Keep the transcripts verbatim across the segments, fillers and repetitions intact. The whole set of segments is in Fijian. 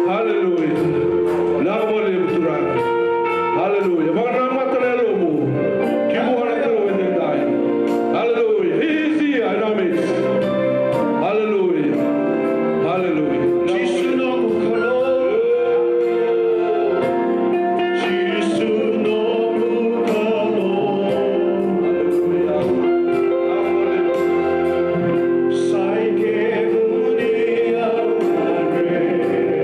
Haleluya. Vinaka vakalevu Turaga. Haleluya. Vakanamata na yalomu ki vua na Kalou edaidai. Haleluya. He is here in our midst. Haleluya. Haleluya. Jisu noqu Kalou. Jisu noqu Kalou. Haleluya. Sa i kemuni au gadreva.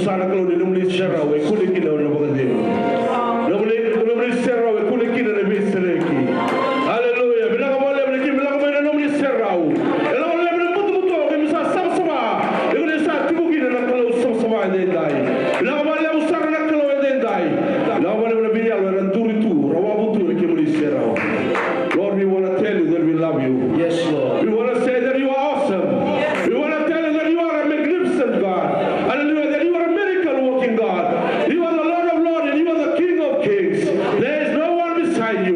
Sa na Kalou ni nomuni serau e kune kina na vakacegu. Nomuni, nomuni serau e kune kina na veisereki. Aleluya. Vinaka vakalevu na kena lako mai na nomuni serau. E lako levu na butobuto keimami sa savasava. Iko ni sa tiko kina na Kalou savasava edaidai. Vinaka vakalevu sara na Kalou edaidai. Vinaka vakalevu na veiyalo era duri tu, ra wavu tu ena kemuni serau. Lord, we want to tell you that we love you. Yes, Lord. We want to say that you are awesome. We want to tell you that you are a magnificent God. Hallelujah. That you are a miracle working God. You are the Lord of Lords and you are the King of Kings. There is no one beside you.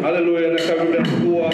Aleluya, na yakavi vinaka nikua.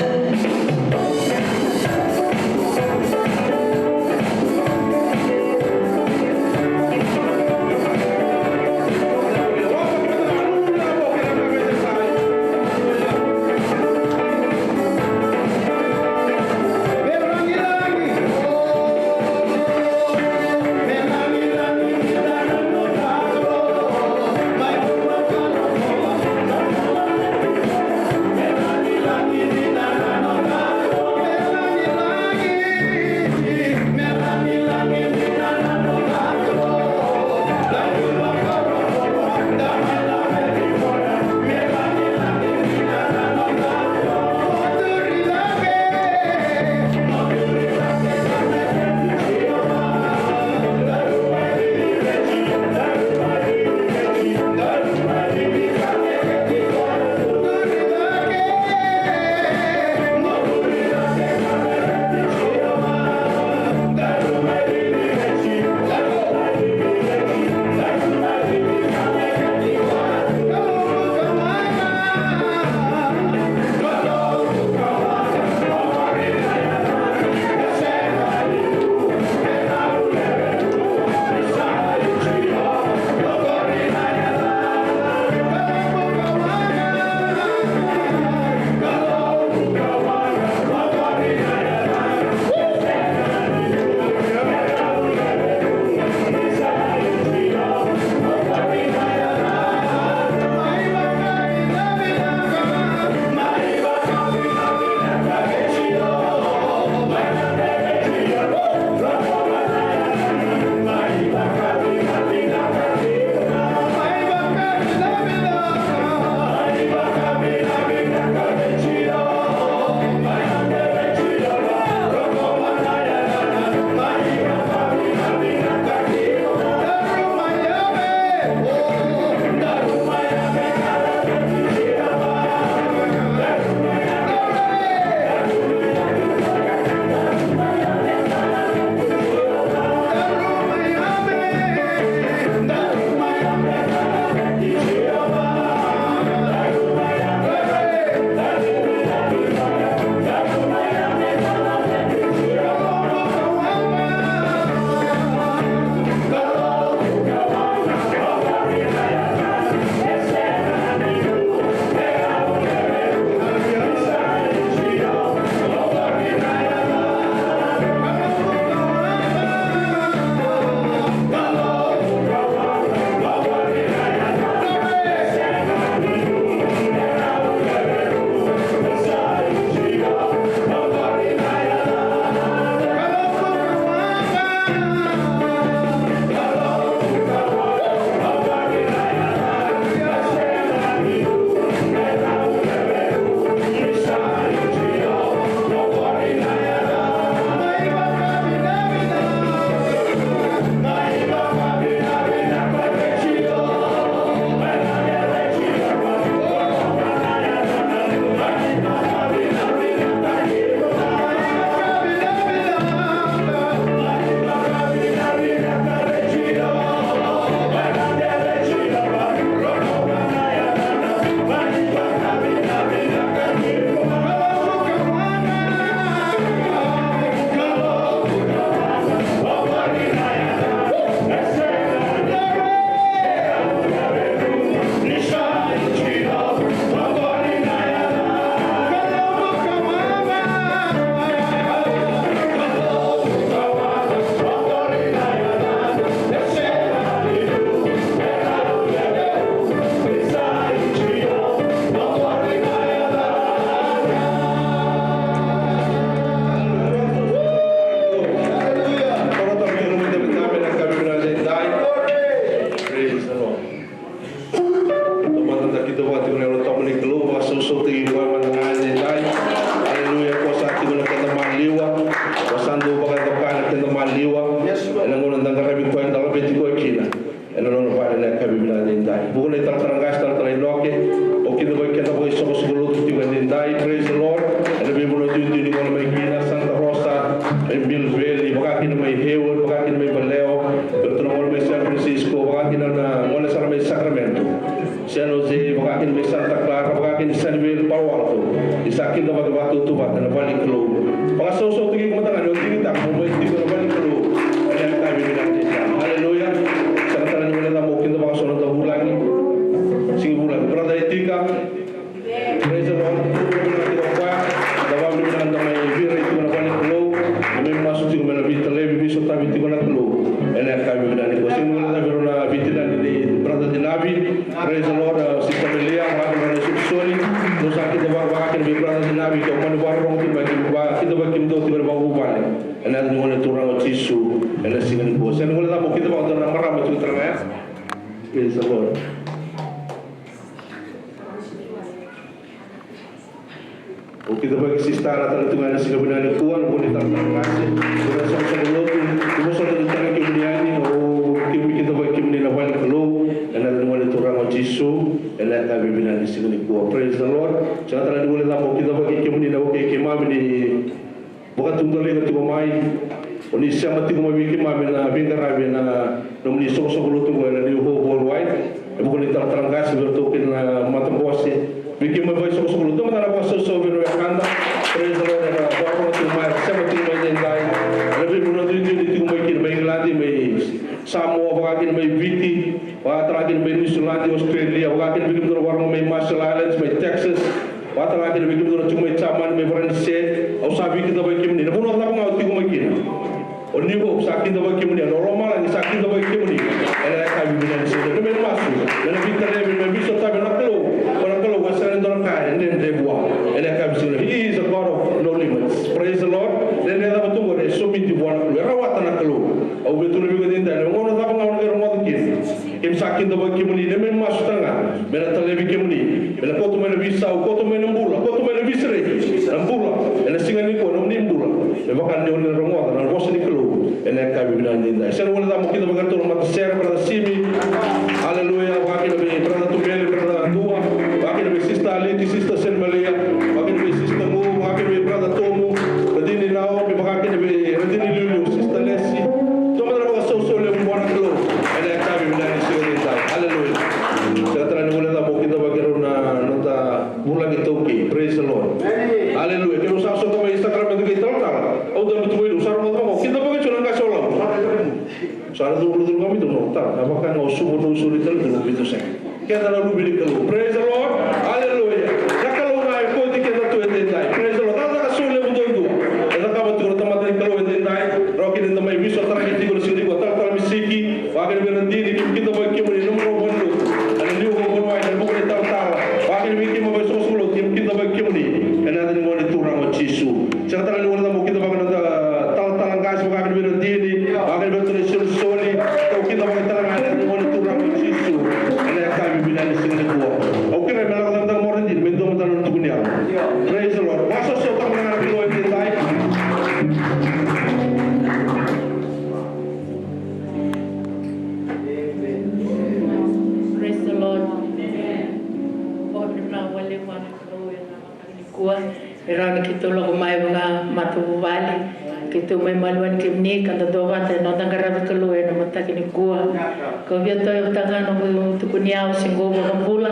Praise the Lord. Taumada da kidavaki tiko na Yalo Tabu ni Kalou, vakasausautaki koya mada ga edaidai. Aleluya, ko sa tiko na keda maliwa, ko sa dau vakayaco kaya na keda maliwa. Ena gauna da qaravi koya, da laveti koya kina ena nona vale na yakavi vinaka edaidai. Vuku na italatala qase, talatala Inoke, o kina vei keda vakaisoqosoqo lotu tiko edaidai. Praise the Lord. Ena veivanua duidui ni gole mai kina, Santa Rosa, mai Mill Valley, vaka kina mai Tiko me na veitalevi, veisotavi tiko na Kalou ena yakavi vinaka nikua. Sega ni guilecavi rau na veitinani nei brother Tinavi. Praise the Lord, uh, sister Melia, vaka na solisoli. Dou sa kidavaki vaka kina vei brother Tinavi, ke o mani vakarorogo tiko mai, kidavaki kemudou tiko ena vakavuvale. Ena yaca ni Gone Turaga o Jisu ena siga nikua. Sega ni guilecavi mo kidavaki dua na marama tiko tale ga ya. Praise the Lord. Au kidavaki sista na tale tu ga ena siga vinaka nikua, na vuni tale tale qase, vuni soqosoqo lotu, ni mo sota ni tale kemuni yani, au kidavaki kemuni na vale ni Kalou, ena yaca ni Gone Turaga o Jisu, ena yakavi vinaka ni siga nikua. Praise the Lord. Sega tale ni guilecavi, au kidavaki kemuni na wekai keimami ni vakatudaliga tiko mai, o ni sema tiko mai vei keimami na veiqaravi ena nomuni soqosoqo lotu qo ena New Hope Worldwide. E vuku ni talatala qase vei iratou kei na matabose. Vei keimami vakasoqosoqo lotu, dua mada na vakasausau vei ira na wekada. Praise the Lord, era vakarorogo tiko mai, era sema tiko mai edaidai. Era veivanua duidui ni tiko mai kina, mai Igiladi, mai Samoa, vaka kina mai Viti, vaka tale ga kina mai Niusiladi, Australia, vaka kina vei kemudou na vakarorogo mai Marshall Islands, mai Texas. Vaka tale ga kina vei kemudou na tiko mai Jamani, mai Varanise, au sa veikidavaki kemuni. Na vanua cava ga o tiko mai kina, o New Hope sa kidavaki kemuni, na lomalagi sa kidavaki kemuni. Ena yakavi vinaka ni siga, keimami masu me na veitalevi, me na veisotavi na Kalou. Ko na Kalou ka sega ni dua na ka e dredre vua. Ena yakavi ni siga, He is a God of no limits. Praise the Lord. Dredre cava tu qori e somidi vua na Kalou, e rawata na Kalou. Au via tukuna vei iko edaidai, na gauna cava ga o na qai rogoca kina, keimami sa kidavaki kemuni, keimami masu tale ga me na talevi kemuni, me na kauta mai na veisau, kauta mai na bula, kauta mai na veisereki, na bula ena siga nikua, nomuni bula. Me vaka ni o ni na rogoca na vosa ni Kalou ena yakavi vinaka edaidai. Sega ni guilecavi mo kidavaki iratou na matasere, brother Simi. Aleluya. Vaka kina vei brother Tumeli, brother Dua, vaka kina vei sister Aliti, sister Senimalia, vaka kina vei sister Gu, vaka kina vei brother Tomu, Radini Naomi, vaka kina vei Radini Liuliu, sister Lesi. Dua mada na vakasausau levu vua na Kalou ena yakavi vinaka ni siga edaidai. Aleluya. Sega tale ni guilecavi mo kidavaki rau na noda vulagi iTaukei. Praise the Lord. Aleluya. Keirau sa sota mai Sacramento kei talatala, au dabe tu mai, au sa rogoca vaka, kidavaki tiko na qase o Lau. Sa na curu, curu ga mai tu, no, tara, na vaka ga o Suva, no, suru i tale tu, no, vitu sega. Keda na luve ni Kalou. Praise the Lord. Aleluya. Na Kalou ga e kauti keda tu edaidai. Praise the Lord. Cakacaka sau levu duadua e cakava tiko na tamata ni Kalou edaidai. Rawa kina da mai veisotaraki tiko na siga nikua, talatala Misiki, vaka kina vei Radini, keimami kidavaki kemuni, na nomu vale ni lotu ena New Hope Worldwide, ena vuku ni talatala, vaka kina vei keimami vakasoqosoqo lotu, keimami kidavaki kemuni ena yaca ni Gone Turaga o Jisu. Sega tale ni guilecavi mo kidavaki na noda talatala qase, vaka kina vei Radini, vaka kina vei iratou na isolisoli. Kau kidavaki tale ga ena yaca ni Gone Turaga o Jisu ena yakavi vinaka ni siga nikua. Au kerea me lako cakacaka mai o Radini me dua mada na nona tukuni yalo. Praise the Lord. Vakasausau tale ga na Kalou edaidai. Praise the Lord. Amen. Vakavinavinaka vakalevu vua na Kalou ena mataka nikua. E rawa ni keitou lako mai vakamatavuvale, keitou mai maliwani kemuni ka da duavata ena noda qaravi Kalou ena mataka nikua. Kau via tauyavutaka ga na noqu tukuni yalo se qo vakabula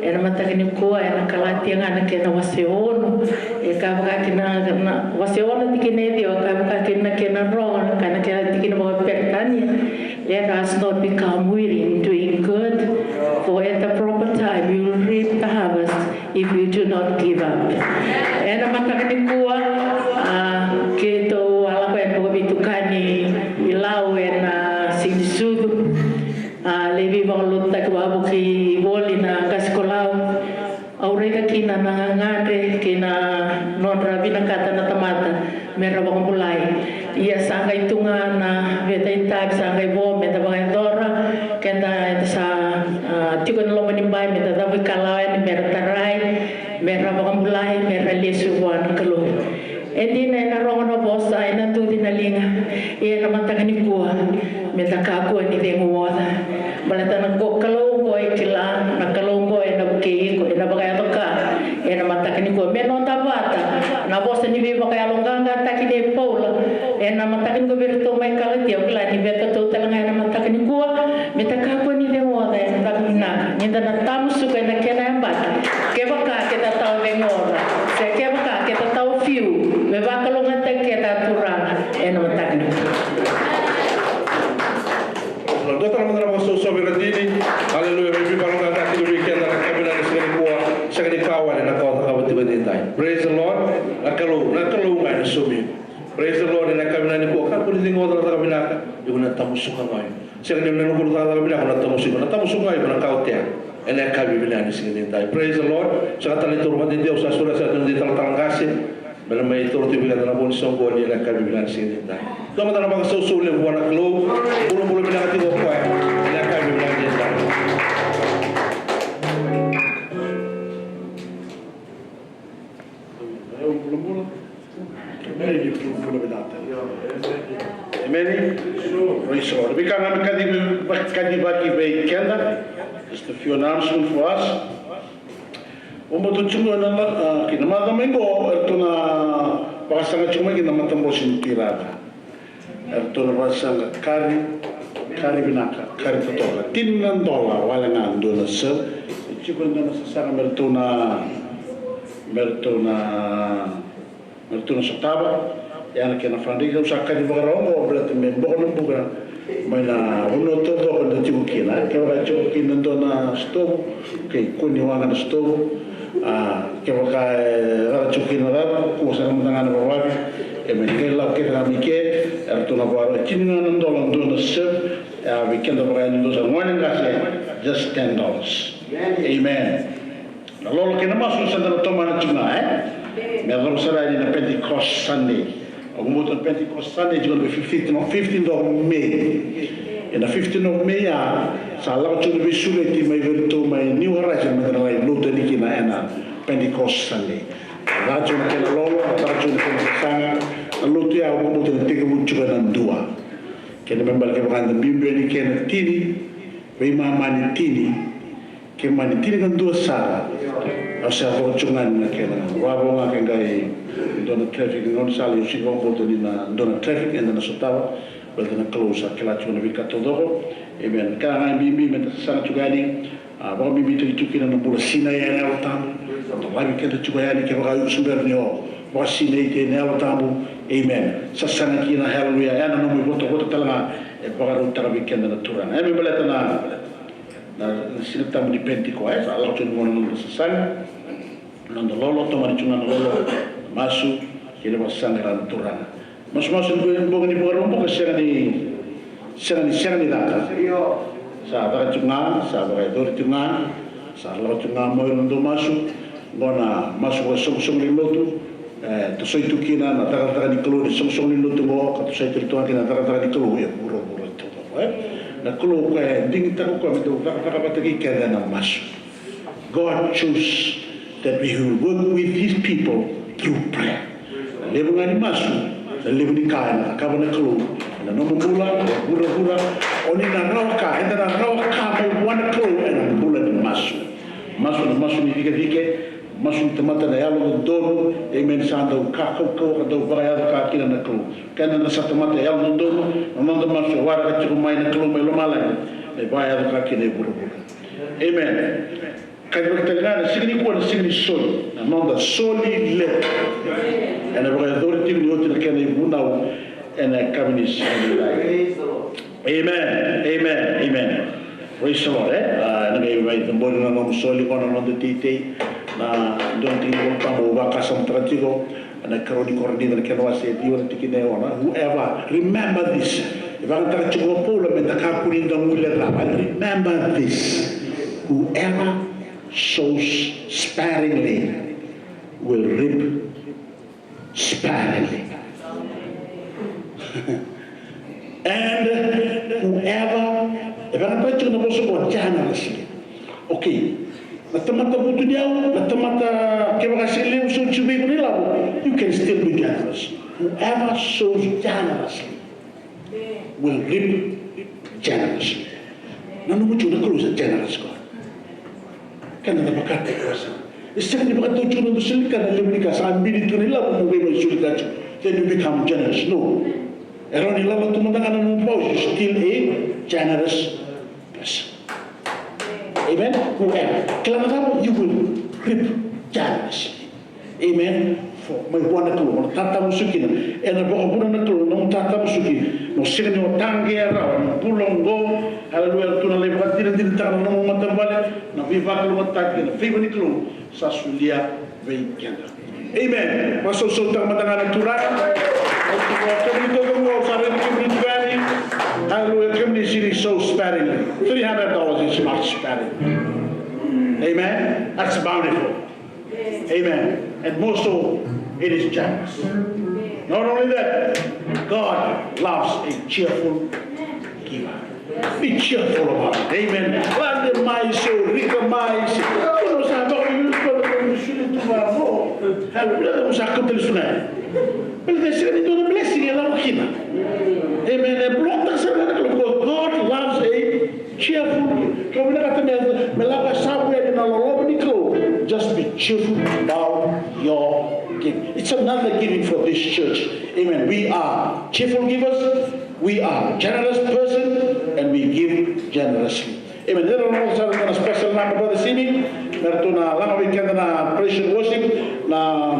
ena mataka nikua, ena Kalatia ga na kena wase ono. E kaya vaka kina na, na wase ono tikina e ciwa, e kaya vaka kina na kena rogo, na kena tikina vakaperitania. Let us not become weary in doing good, for at the proper time we will reap the harvest if we do not give up. Ena mataka nikua, a, keitou a lako yani vakaveitukani i Lau ena siga ni sucu. A, lai veivakalotutaki wavoki voli na qase ko Lau. Au raica kina na gagadre kei na nodra vinakata na tamata me ra vakabulai. Ia sa qai tu ga na veitaitavi sa qai vo me da vakayacora, keda eda sa, a, tiko ena loma ni bai me da cavuikalawa yani me ra tarai, me ra vakabulai, me ra lesu vua na Kalou. E dina ena rogo na vosa, ena tuci na liga, ia ena mataka nikua me da kakua ni cegu oca. Baleta na Kalou oqo e kila, na Kalou oqo ena vukei iko, ena vakayaco ka ena mataka nikua. Me noda vata na vosa ni veivakayaloqaqataki nei Paula ena mataka nikua vei iratou mai Kalatia. Au kila ni vei keitou tale ga ena mataka nikua, me da kakua ni cegu oca, ena caka vinaka ni da na tamusuka ena kena yabaki. Kevaka keda tawa cegu oca, se kevaka keda tawa fiu, me vakalougatataki keda na Turaga ena mataka nikua. Dua tale mada na vakasausau vei Radini. Aleluya. Me veivakalou ga tiko vei keda na yakavi vinaka ni siga nikua. Sega ni ka wale na ka o cakava tiko edaidai. Praise the Lord. Na Kalou, na Kalou ga ena saumi. Praise the Lord. Ena yakavi vinaka nikua. Ni qo na cakacaka vinaka, iko na tamusuka ga. Sega ni na noqu cakacaka vinaka, na tamusuka, na tamusuka ga, iko na kaotea. Ena yakavi vinaka ni siga ni dai. Praise the Lord. Saka tale toro vata dei, au sa sura sa toro dei talatala qase. Me na mai toro tu vei keda na vo ni soqoni ena yakavi vinaka ni siga ni dai. Dua mada na vakasausau levu vua na Kalou. Bulabula vinaka tiko o koya ena yakavi vinaka ni dai. Emeni. Emeni. Emeni. Praise the Lord. Veika ga me kaci, kacivaki vei keda. Just a few announcements for us. Au vakabauta tiko ga na, ah, kina macawa mai qo, eratou na vakasaqa tiko mai kina na matabose ni Tirara. Eratou na vakasaqa kari, kari vinaka, kari totoka. Tini na dola wale ga dua na serve. E tiko e dua na sasaga me ratou na, me ratou na, me ratou na sotava. Ia na kena fundraiser, au sa kaci vakarau qo, baleta me boko na buka mai na vanua taucoko eda tiko kina. Kevaka e tiko kina e dua na sitovu, okay, kua ni waqa na sitovu. A, kevaka e caka tiko kina na cava, kua sara mada ga na vavavi. E me qai lako kece ga mai ke, eratou na vakarau. E tini ga na dola dua na serve. A, vei keda vakayago dou sa gone qase, just ten dollars. Amen. Na lolo kei na masu sa da na tomana tiko ga, e? Me yacova sara yani na Pentecost Sunday. Au vakabauta na Pentecost Sunday tiko na fifteen, no, fifteen of May. Ena fifteen of May ya, sa lako tiko na veisureti mai vei iratou mai New Horizon, me da na lai lotu yani kina ena Pentecost Sunday. Caka tiko na kena lolo, caka tiko na kena sasaga. Na lotu ya au vakabauta na tekivu tiko ena dua. Kena ibalebale kevaka eda biubiu yani kina na tini, veimama ni tini, ke mani tini ka dua sara. Au sa vakacugani na kena. Vavo ga ke qai dua na traffic, na gaunisala, au sega ni vakabauta ni na dua na traffic eda na sotava. Baleta na Kalou sa kila tiko na veika taucoko. Amen. Ka ga e bibi me da sasaga tiko yani. A, vakabibitaki tiko kina na bula sinai ena Yalo Tabu. Dolavi keda tiko yani kevaka o iko se bera ni o vakasinaiti ena Yalo Tabu. Amen. Sasaga kina, haleluya, ena nomu ivotavota tale ga e vakarautaka vei keda na Turaga. E me baleta na, na, na Siga Tabu ni Penitiko, e sa lako tiko na gauna na noda sasaga, na noda lolo, tomani tiko ga na lolo, masu, kei na vakasaqara na Turaga. Masumasu ni bogi ni Vakaraubuka sega ni, sega ni, sega ni caka. Sa caka tiko ga, sa vakayacori tiko ga, sa lako tiko ga mai na dau masu. Qo na masu vakaisoqosoqo ni lotu, e, tosoi tu kina na cakacaka ni Kalou ni soqosoqo ni lotu qo, ka tosoi tu ga kina na cakacaka ni Kalou e vuravura taucoko, e. Na Kalou koya e digitaka o koya me dau cakacaka vata kei keda ena masu. God chose that we will work with his people through prayer. Na levu ga ni masu, na levu ni ka ena cakava na Kalou ena nomu bula, e vuravura. O ni na rawa ka, eda na rawa ka mai vua na Kalou ena bula ni masu. Masu na masu ni cikecike, masu ni tamata na yalododonu. Amen. Sa dau ka kaukauwa ka dau vakayaco ka kina na Kalou. Keda na sa tamata yalododonu, na noda masu e waraka tiko mai na Kalou mai lomalagi me vakayaco ka kina e vuravura. Amen. Kacivaki tale ga na siga nikua na siga ni soli, na noda soli levu. Ena vakayacori tiko ni oti na kena ivunau ena yakavi ni siga ni dai. Amen. Amen. Amen. Praise the Lord, e? A, ena qai vakacabori na nomu soli qo na noda teitei. Na dua na tikina Volatabu au vakasamataka tiko. Na ikarua ni Korinica na kena wase e ciwa na tikina e ono. Whoever, remember this. E vakayagataka tiko o Paula me da kakua ni da guilecava. Remember this. Whoever sows sparingly will reap sparingly. And whoever, e vakayagataka tiko na vosa qo generously. Okay. Na tamata vutuniyau, na tamata kevaka se levu soti vei iko na ilavo, you can still be generous. Whoever sows generously will reap generously. Na nomu tu na Kalou sa generous God. Keda na vakataki koya sara. E sega ni vakatau tiko na noda soli ka na levu ni ka sa bini tiko na ilavo mo qai mai soli ka tiko. Then you become generous. No. E rawa ni lala tu mada ga na nomu pau, you still a generous person. Amen. Whoever. Kila na cava, you will reap generously. Amen. For, mai vua na Kalou, mo na tatamusuki kina. Ena vakavuna na Kalou, na nomu tatamusuki. Mo sega ni o taqeya rawa na bula oqo. Haleluya. Tu na lai vakadinadinataka na nomu matavuvale, na veivakalougatataki, na favor ni Kalou sa solia vei keda. Amen. Vakasausautaka mada ga na Turaga. Au tu vua, kemuni taucoko, au sa raica He sows sparingly. Three hundred dollars is not sparing. Amen. That's bountiful. Amen. And more so, it is generous. Not only that, God loves a cheerful giver. Be cheerful about it. Amen. Lade mai, se o rika mai, se o sa vakavivi, o sa kauta lesu na. Baleta e sega ni dua na blessing e lako kina. Amen. E block-taka sara ga na Kalou. Because God loves a cheerful giver. Kau vinakata me, me lako sa vei na loloma ni Kalou. Just be cheerful about your giving. It's another giving for this church. Amen. We are cheerful givers. We are generous person, and we give generously. Amen. Era na sa na special number, Brother Simi. Me ratou na laga vei keda na praise and worship. Na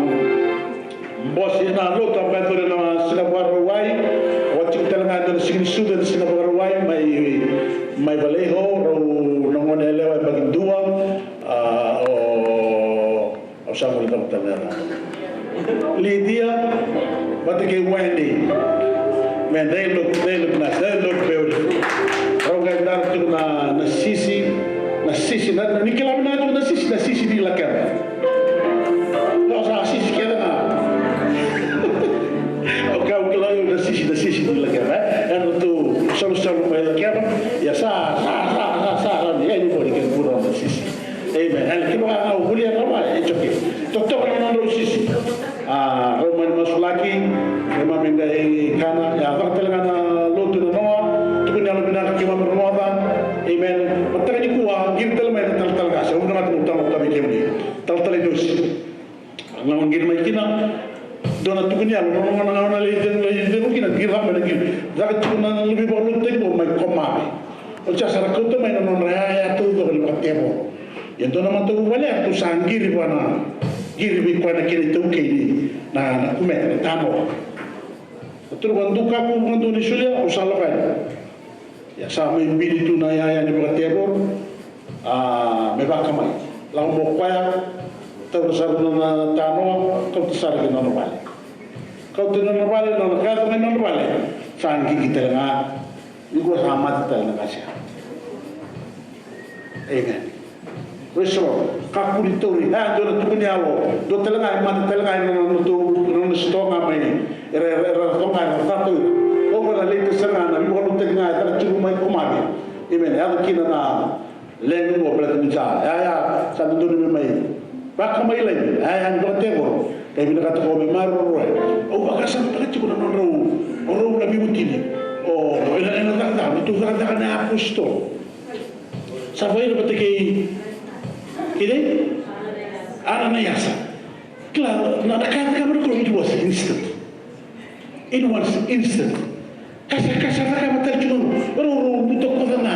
bosi na lotu a Bethel na Siga Vakarauwai. Oti tale ga na Siga ni Sucu na Siga Vakarauwai mai, mai Vallejo, rau na gone yalewa e Bakidua. A, o Au sa gole tale ga. Lydia, vata kei Wendy. Man, they look, they look nice. They look beautiful. Rau qai dara tiko na, na sisi, na sisi, na, na, ni kila vinaka tiko na sisi, na sisi ni Lakeba. Rau sa sisi kece ga. Au kila na sisi, na sisi ni Lakeba, e? Era tu salusalu mai Lakeba. Ia sa, sa, sa, sa, sa, sa, ni, e, ni bori ke kura na sisi. Amen. Ena kevaka ga o volia rawa, it's okay. Totoka na nodrau sisi. A, rau mani masulaki, keimami qai kana, ia, caka tale ga na lotu na noa, tukuni yalo vinaka keimami rogoca. Amen. Mataka nikua, qiri tale mai na talatala qase, au vinakata meu talatala vei kemuni. Talatala i Nosi. Na gauna qiri mai kina, dua na tukuni yalo, na gauna lai cegu, lai cegu kina, qiri rawa mai na qiri. Caka tiko na luve vakalotutaki qo mai Komave. Oti sa ra kauta mai na nodra yaya taucoko ni vakatevoro. Ia dua na matavuvale ya tu sa qiri vua na, qiri vei koya na kena itaukei ni, na, na kumeta, na tanoa. Sa turu vakadukaku vakadua ni solia, au sa lako yani. Ia sa mai bini tu na yaya ni vakatevoro, a, me vakamai. Lako mai o koya, taura sara na, na tanoa, kauta sara ki nona vale. Kauta ki nona vale, nona kauta mai nona vale. Sa qiqi tale ga, nikua sa mate tale na qase. Amen. Praise the Lord. Kakua ni tauri. E, dua na tukuni yalo. Dua tale ga e mate tale ga ena nona, nona, nona sitoa ga mai. Era, era, era toka ga, era tata ira. Oqo na latest sara ga na veivakalotutaki ga e caka tiko mai Komave. Amen. Yaco kina na leqa qo, baleta ni sa, ya, ya, sa dodonu me mai. Vakamai lai. Ya, ya, ni vakatevoro. Qai vinakata ko me maroroya. Au vakasamataka tiko na nodrau, o rau na veiwatini. O, ena, ena cakacaka, na tou cakacaka na apostle. Sa vakaira vata kei, kei cei? Ananaiasa. Kila, na, na ka e cakava na Kalou, it was instant. It was instant. Ka sa, ka sa cakava tale tiko na Kalou. Rau, rau butakoca ga.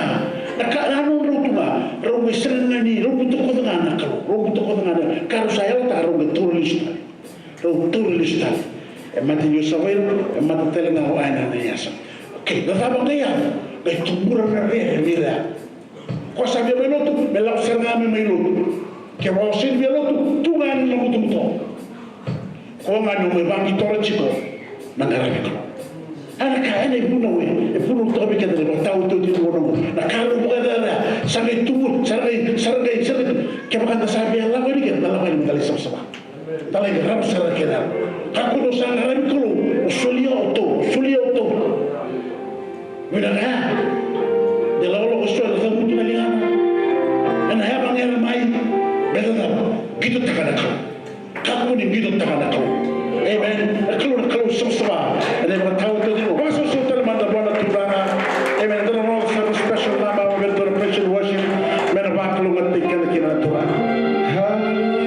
Na ka, na nodrau tu ga. Rau mai sega ga ni, rau butakoca ga na Kalou. Rau butakoca ga na, ka rau sa yalataka rau qai taura lesu tale. Rau taura lesu tale. E mate ni o Savaira, e mate tale ga o Ananaiasa. Okay, na cava qai yaco? Qai tubura na rere ni ira. Ko sa via mai lotu, me lako sara ga me mai lotu. Kevaka o sega ni via lotu, tu ga ena nomu butobuto. Ko ga ni o mai vaqitora tiko na qaravi Kalou. A na ka, ena ivunau e, e vunau toka vei keda na ivakataotioti ni gauna oqo. Na ka e vakayacoyaco, sa qai tubu, sa qai, sa qai, sa qai. Kevaka da sa via lako yani keda, da lako yani me da lai savasava. Da lai raba sara na kena. Kakua ni o sa qaravi Kalou, o solia o tou, o solia o tou. Vinaka ya. De lakolako eso, e cavuti na ligana. Ena yavagere mai, me da cava? Qitotaka na Kalou. Kakua ni qitotaka na Kalou. Amen. Na Kalou, na Kalou savasava. Ena ivakataotioti ni gauna. Vakasavasava tale mada vua na Turaga. Amen. Da na rogoca sara na special number, me da na praise and worship. Me na vakalougatataki keda kina na Turaga. Hallelujah.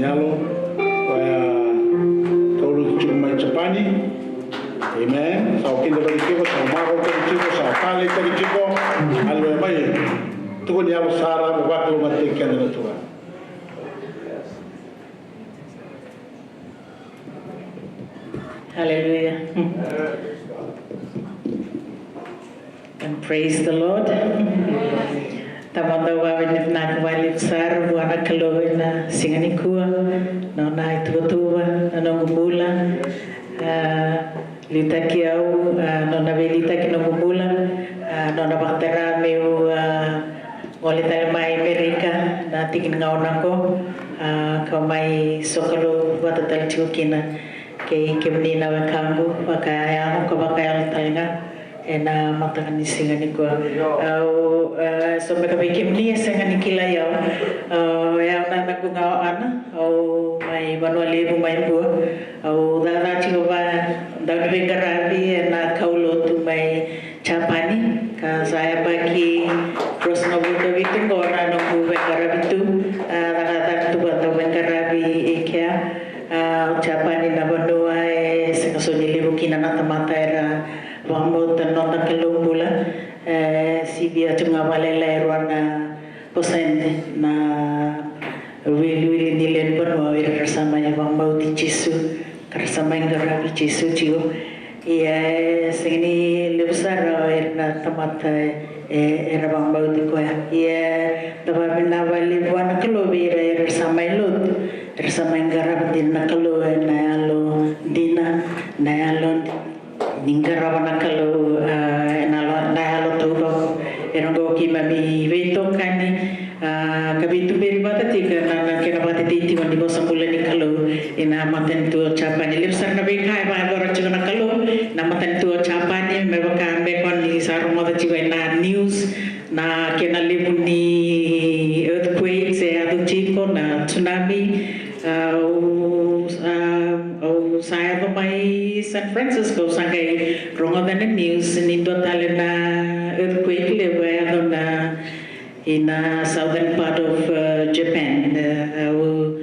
Yalo, koya kaulotu tiko mai Japani. Amen. Sa o kidavaki tiko, sa o marautaki tiko, sa o taleitaki tiko. Aleluya. Mai tukuni yalo sara, me vakalougatataki keda na Turaga. Hallelujah. And praise the Lord. Tamada, au vakavinavinaka vakalevu sara vua na Kalou ena siga nikua, nona ituvatuva na noqu bula. Ah, liutaki au, ah, nona veiliutaki noqu bula, ah, nona vakatara meu, ah, gole tale mai Amerika na tiki ni gauna qo, ah, kau mai sokalou vata tale tiko kina kei kemuni na wekaqu, vakayago ka vakayalo tale ga ena mataka ni siga nikua. Au, ah, so beka vei kemuni e sega ni kilai au, ah, o yau na noqu gauna, au mai Vanua Levu mai Bua. Au cakacaka tiko vaka dauniveiqaravi ena kaulotu mai Japani, ka sa yabaki ruasagavulu ka vitu qo na noqu veiqaravi tu, ah, cakacaka tu vaka dauveiqaravi e kea. Ah, Japani na vanua e sega soti ni levu kina na tamata era vakabauta na noda Kalou bula. E sivia tu ga vakalailai e rua na pasede na wiliwili ni lewe ni vanua o ira era sa mai vakabauti Jisu, ka ra sa mai qaravi Jisu tiko. Ia e sega ni levu sara o ira na tamata e, era vakabauti koya. Ia da vakavinavinaka vakalevu vua na Kalou vei ira era sa mai lotu, era sa mai qaravi dina na Kalou ena yalo dina, na yalo ni qarava na Kalou, ah, ena yalo, na yalo taucoko. Era qo keimami veitokani, ah, ka veituberi vata tiko ena, na kena vakatetei tiko ni vosa bula ni Kalou ena matanitu o Japani. Levu sara na veika e vakayacora tiko na Kalou ena matanitu o Japani, me vaka beka ni sa rogoca tiko ena news, na kena levu ni earthquakes e yaco tiko, na tsunami. Ah, au, ah, au sa yaco mai San Francisco, au sa qai rogoca na news ni dua tale na earthquake levu e yaco na, ina southern part of, uh, Japan. Uh, au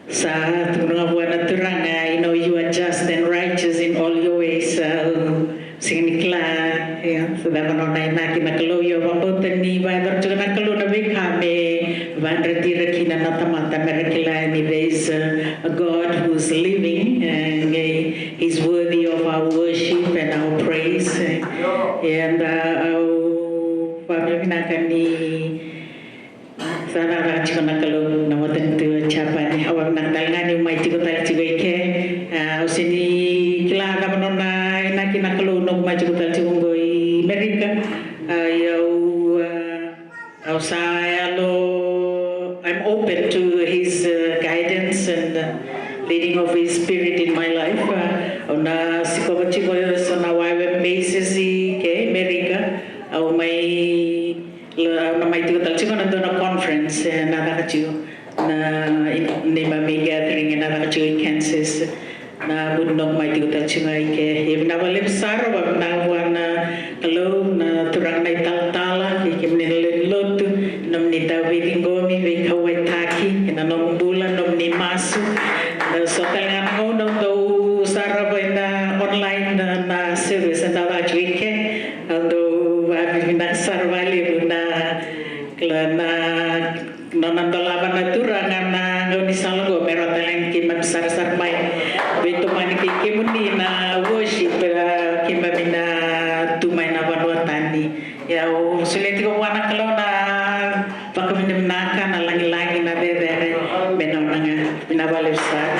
sa tukuna ga vua na Turaga, I know you are just and righteous in all your ways. Uh, sega ni kila, ia, sa cava nona inaki na Kalou, ia au vakabauta ni vakayacora tiko na Kalou na veika me vakadreti ira kina na tamata me ra kila ni there is a, a God who is living, and he is worthy of our worship and our praise. And, uh, au vakavinavinaka ni sa cakacaka tiko na Kalou na matanitu e Japani. Au vakavinavinaka tale ga niu mai tiko tale tiko i ke. Ah, au sega ni kila cava nona inaki na Kalou noqu mai tiko tale tiko qo i Amerika. Ah, ia au, ah, au sa yalo, I'm open to his, uh, guidance and, uh, leading of his spirit in my life. Uh, au na sikova tiko eso na Y W M bases i ke Amerika. Au mai, au na mai tiko tale tiko na dua na conference, eh, na caka tiko na, neimami gathering e na caka tiko i Kansas. Na vuku ni noqu mai tiko tale tiko ga i ke. Ia vinaka vakalevu sara, vakavinavinaka vua na Kalou, na Turaga na italatala, kei kemuni na lewe ni lotu, nomuni dau veiciqomi, veikauwaitaki ena noqu bula, nomuni masu. Dau so tale ga na gauna au dau sarava ena online na, na service eda caka tiko i ke. Au dau vakavinavinaka sara vakalevu na, na nona dolava na Turaga na gaunisala oqo me rawa tale ga ni keimami sarasara mai. Veitomani kei kemuni na worship, eh, keimami na tu mai na vanua tani. Ia au solia tiko vua na Kalou na vakavinavinaka, na lagilagi, na cecere me nona ga. Vinaka vakalevu sara.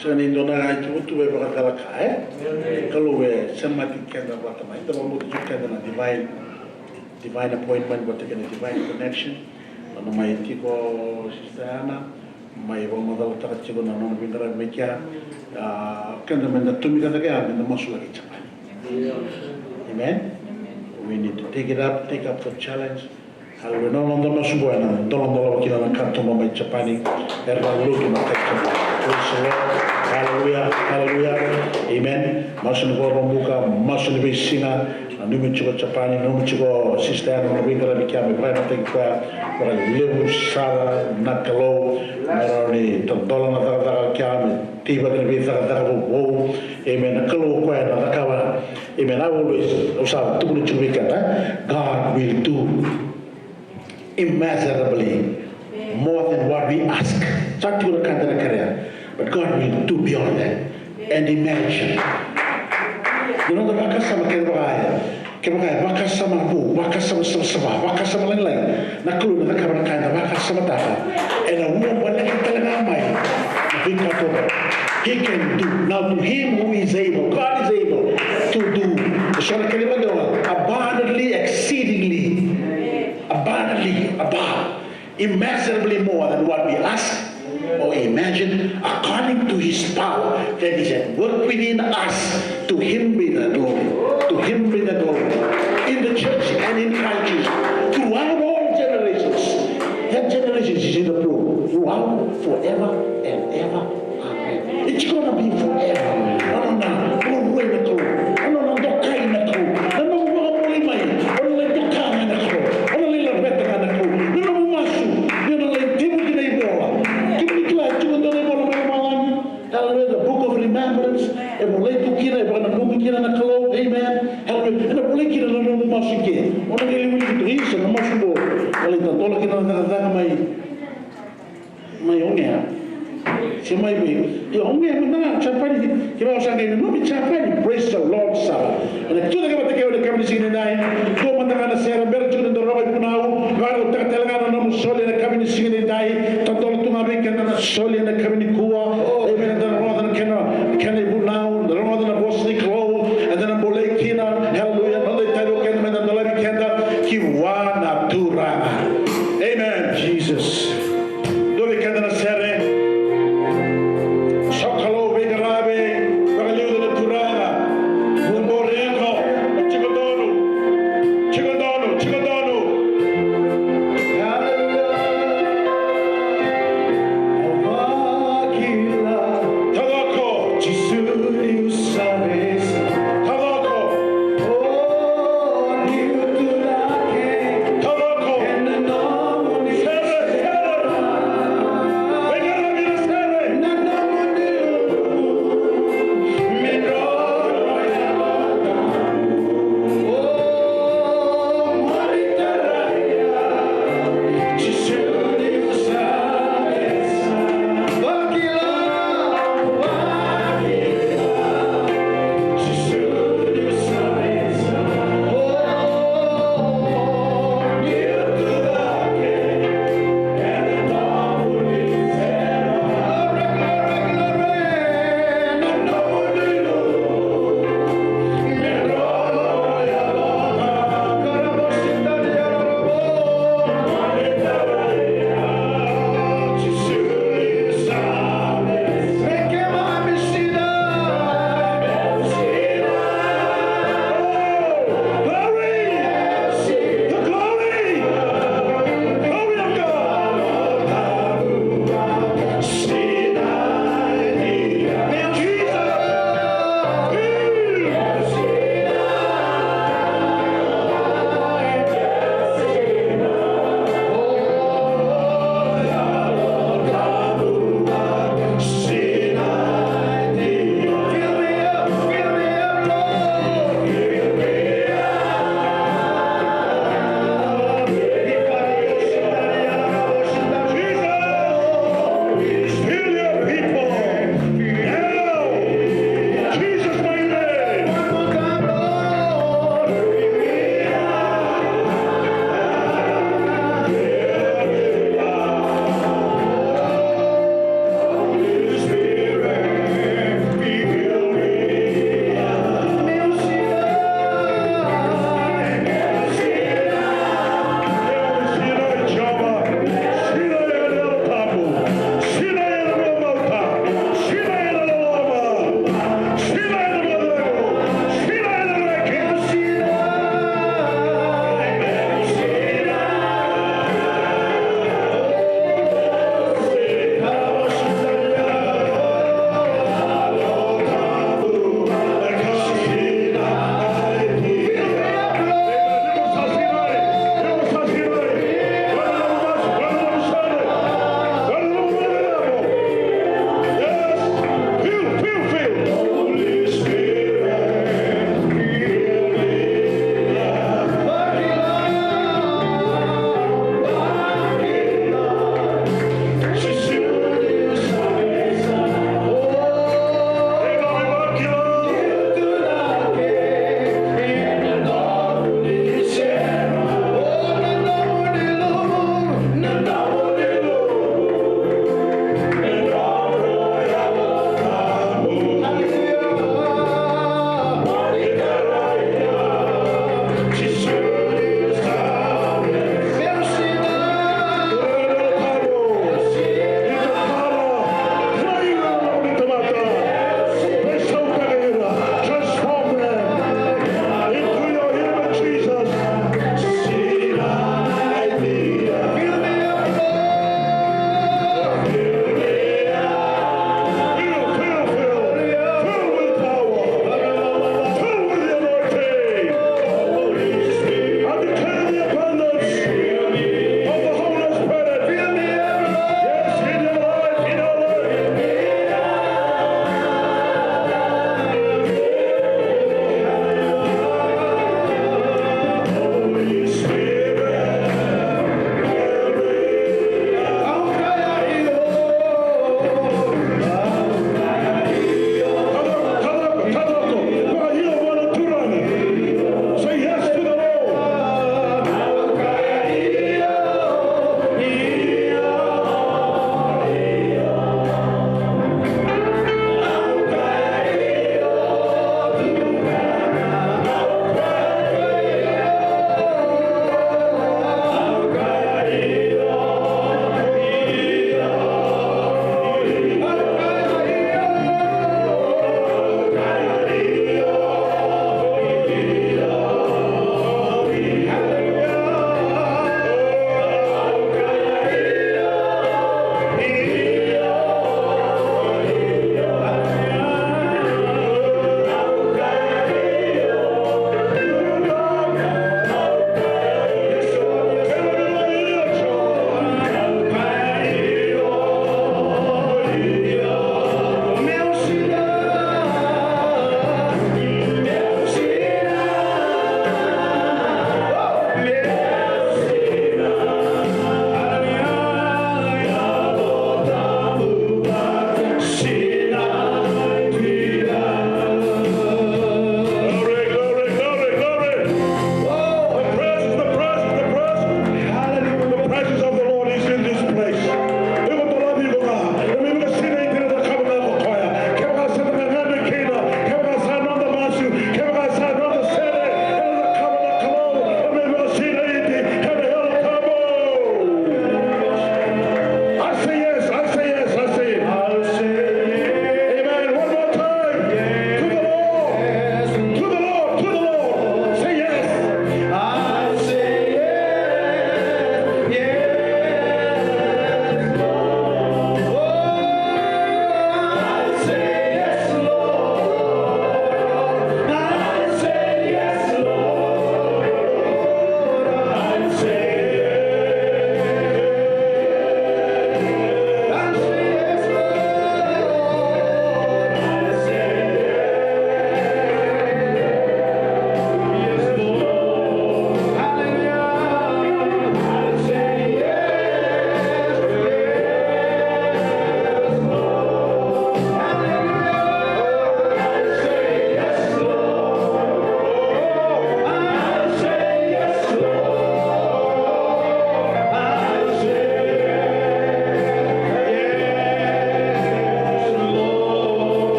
Sega ni dua na ituvatuva e vakacalaka, e? Kalou e semati keda vata mai, da vakabauta tiko keda na divine, divine appointment vata kei na divine connection. Nona mai tiko Sister Ana, mai vakamacalataka tiko na nona veiqaravi mai kea. A, keda meda tomika cake ya, meda masulaki Japani. Amen. We need to take it up, take up the challenge. Hallelujah. Na noda masu qo ena dolava kina na katuba mai Japani. Era na lotu na kai Japani. Praise the Lord. Hallelujah. Masu ni vakarau buka, masu ni veisiga, nanumi tiko Japani, nanumi tiko sista ya, na nona veiqaravi kea me vakayagataki koya. Vakalevu sara na Kalou me rawa ni tadola na cakacaka kea, me tei vata na veicakacaka vovou. Amen. Na Kalou koya na cakava. Amen. I always, au sa tukuna tiko vei keda, God will do immeasurably more than what we ask. Sa tiko na ka da na kerea, but God will do beyond that and imagine. Na noda vakasama, kevaka e, kevaka e vakasama vou, vakasama savasava, vakasama lagilagi, na Kalou na cakava na ka eda vakasamataka. Ena uabaleke tale ga mai na veika taucoko. He can do. Now to him who is able, God is able to do. So na kena ibalebale, abundantly, exceedingly, abundantly above, immeasurably more than what we ask or imagine, according to his power that is at work within us. To him be the glory. To him be the glory. In the church and in Christ Jesus. Throughout all generations. That generation is in the throne. Throughout forever and ever. Amen. It's gonna be forever. Na nona, na nona rule na Kalou. Na nona dokai na Kalou. Na nona vakabulai mai. O na lai doka ga na Kalou. O na lai laveta ga na Kalou. Na nona masu. Ni o na lai tevu ki na ivola. Kemuni kila, tiko dua na ivola mai lomalagi. Hallelujah, the book of remembrance. E volai tu kina, e vakananumi kina na Kalou. Amen. Hallelujah. E na volai kina na nona masu ke. O na qai liwili tu, isa, na masu qo. O lai tadola kina na cakacaka mai. Mai Ogea. Se mai vei. Io, Ogea mada na Japani. Kevaka o sa qai nanumi Japani. Praise the Lord, sara. Ena tucake vata kei au ena yakavi ni siga nidai. Dua mada ga na sere, bera tiko ni da rogoca na ivunau. Vakarautaka tale ga na nomu soli ena yakavi ni siga nidai. Tadola tu ga vei keda na soli ena yakavi nikua. Amen. Eda na rogoca na kena, kena ivunau. Da rogoca na vosa ni Kalou. Eda na bolei kina. Hallelujah. Noda itavi o keda me da dolavi keda ki vua na Turaga. Amen. Jesus. Dua vei keda na sere. Sokalou, veiqaravi, vakaliuca na Turaga. Na Boreko, tiko donu, tiko donu, tiko donu. Hallelujah.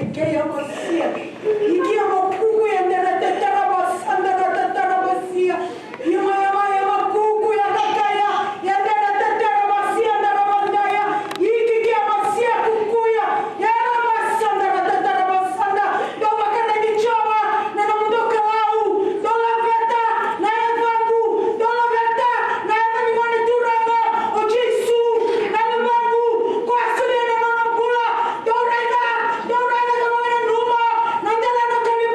Kei a masia. Iki a makuku ya dera tatara masanda ra tatara masia. Ima ya ma ya makuku ya kakaya ya dera tatara masia dara mandaya. Iki kei a masia kukuya ya ra masanda ra tatara masanda. Dou vakaraici Jiova na nomudou Kalou. Dou laveta na yacaqu. Dou laveta na yaca ni Gone Turaga o Jisu. Na yacaqu ko a solia na nona bula. Dou raica, dou raica ka vakananuma na delana ka ni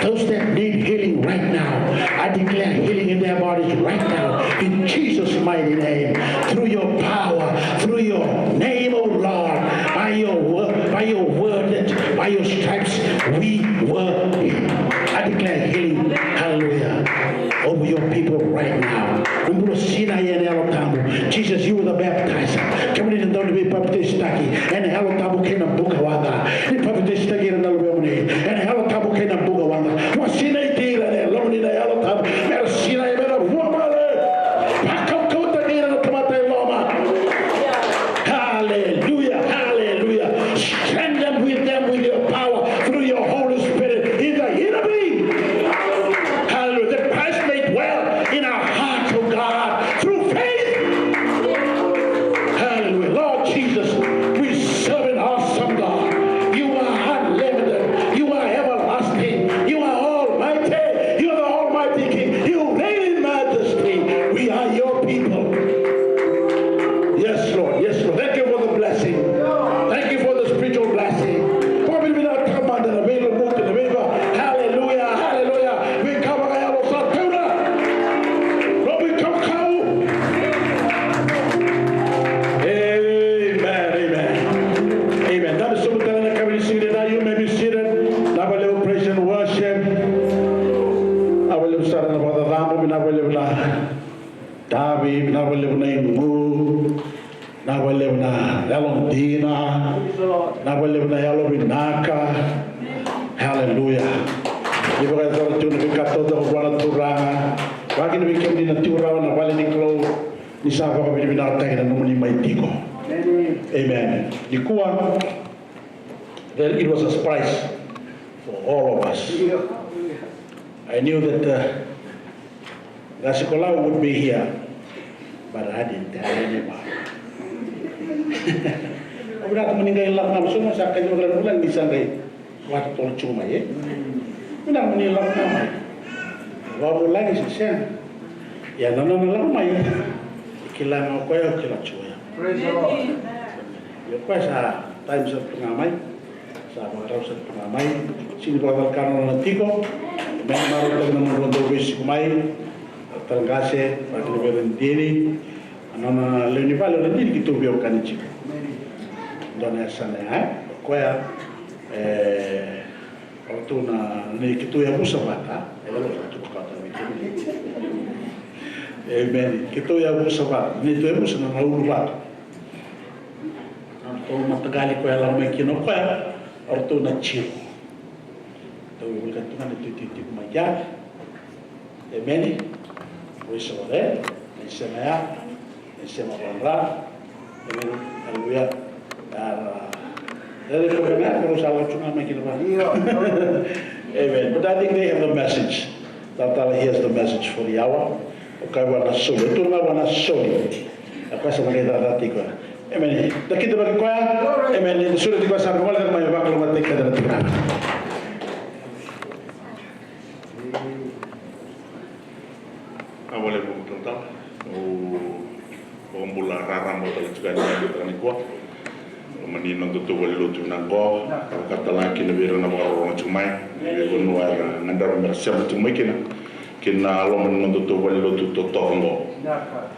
Those that need healing right now, I declare healing in their bodies right now, in Jesus' mighty name, through your power, through your name, oh Lord, by your word, by your word, that by your stripes we were healed. I declare healing, hallelujah, over your people right now. Ni bula sinai ena Yalo Tabu. Jesus, you were the baptizer. Kemuni na dau ni veipapitaisotaki ena Yalo Tabu kei na bukawaqa. Ni papitaisotaki ira na luvemuni ena Yalo Tabu kei na bukawaqa. Vakasinaiti ira ena yalomuni na Yalo Tabu, me ra sinai, me ra vua bale. Vakaukauwataki ira na tamata e loma. Hallelujah, hallelujah. Strengthen with them with your power through your Holy Spirit in the inner being. Hallelujah. That Christ may dwell in our hearts, oh God, through faith. Hallelujah. Lord Jesus, we serve an awesome God. You are unlimited. You are everlasting. You are almighty. You are the almighty King. You reign in majesty. We are your people. Yes, Lord. Yes, Lord. Thank you for the blessing. Thank you for the spiritual blessing. Hallelujah. Hallelujah. Veikau vakayalo sa taura. Lord, we come kau. Amen, amen. Amen. Dabe sobu tale na yakavi ni siga nikua, you may be seated. Vinaka vakalevu praise and worship. Vinaka vakalevu sara na vakacacabo, vinaka vakalevu na Davi, vinaka vakalevu na igu, vinaka vakalevu na yalodina, vinaka vakalevu na yalovinaka. Hallelujah. Ni vakayacora tiko na veika taucoko vua na Turaga. Vakakina vei kemuni na tiko rawa na vale ni Kalou, ni sa vakavinavinakataki na nomuni mai tiko. Amen. Nikua, that it was a surprise for all of us. I knew that, uh, Qase Kolau would be here, but I didn't tell anyone. Au vinaka mo ni qai lako ga mai, so mo sa kaci vakalailai ni sa qai vakatotolo tiko mai, e? Vinaka mo ni lako ga mai. Vakavulagi se sega. Ia na nona lako mai, e kila ga o koya, au kila tiko ya. Praise the Lord. Ia o koya sa time sa tu ga mai. Sa vakarau sara tu ga mai. Sega ni vakacalaka na nona tiko. Me marautaka na nodrau dau veisiko mai. Talatala Qase, vakakina vei Radini. A nona lewe ni vale o Radini keitou veiwekani tiko. Dua na yasana ya, e? O koya, e, o ratou na, ni keitou yavusa vata. E, o ratou vakataka vei kemuni. Amen. Keitou yavusa vata. Ni keitou yavusa na, na ulu vata. Na nodratou mataqali koya e lako mai kina o koya, o ratou na Jiro. Ratou voleka tu ga na itutu tiko mai kea. Emeni. Praise the Lord, e? Na isema ya, na isema vakadra. Emeni. Hallelujah. Era, era iko ga, era sa lako tu ga mai kina vaka. Io. Amen. But I think they have the message. Talatala, he has the message for the hour. O koya vua na soli, o tu ga vua na soli. A koya sa na qai cakacaka tiko. Emeni. Da kidavaki koya. Emeni. Da sureti koya sa na gole mai me vakalougatataki keda na Turaga. Vinaka vakalevu talatala. Au vakabula raraba tale tiko yani na mataka nikua. Loma ni nodatou valenilotu vinaka qo, au vakatale ga kina vei ira na vakarorogo tiko mai, veivanua era gadreva me ra sema tiko mai kina, kina loma ni nodatou valenilotu totoka qo.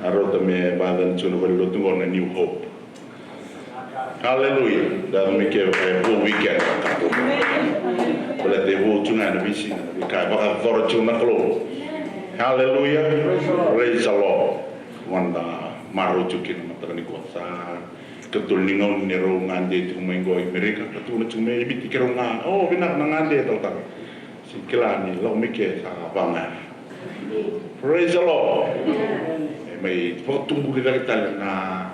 A rauta me vakayacani tiko na valenilotu qo na New Hope. Hallelujah. Da mai kevaka e vou weekend. Baleta e vou tu ga na veisiga, na veika e vakayacora tiko na Kalou. Hallelujah. Praise the Lord. Mada marau tiko kina mataka nikua. Sa ikatolu ni gauna ni rau gade tiko mai qo i Merika, ka tukuna tiko mai e Viti keirau ga, o, vinaka na gade talatala. Sega ni kila ni lako mai ke sa vaga. Praise the Lord. E mai vakatubu cake tale na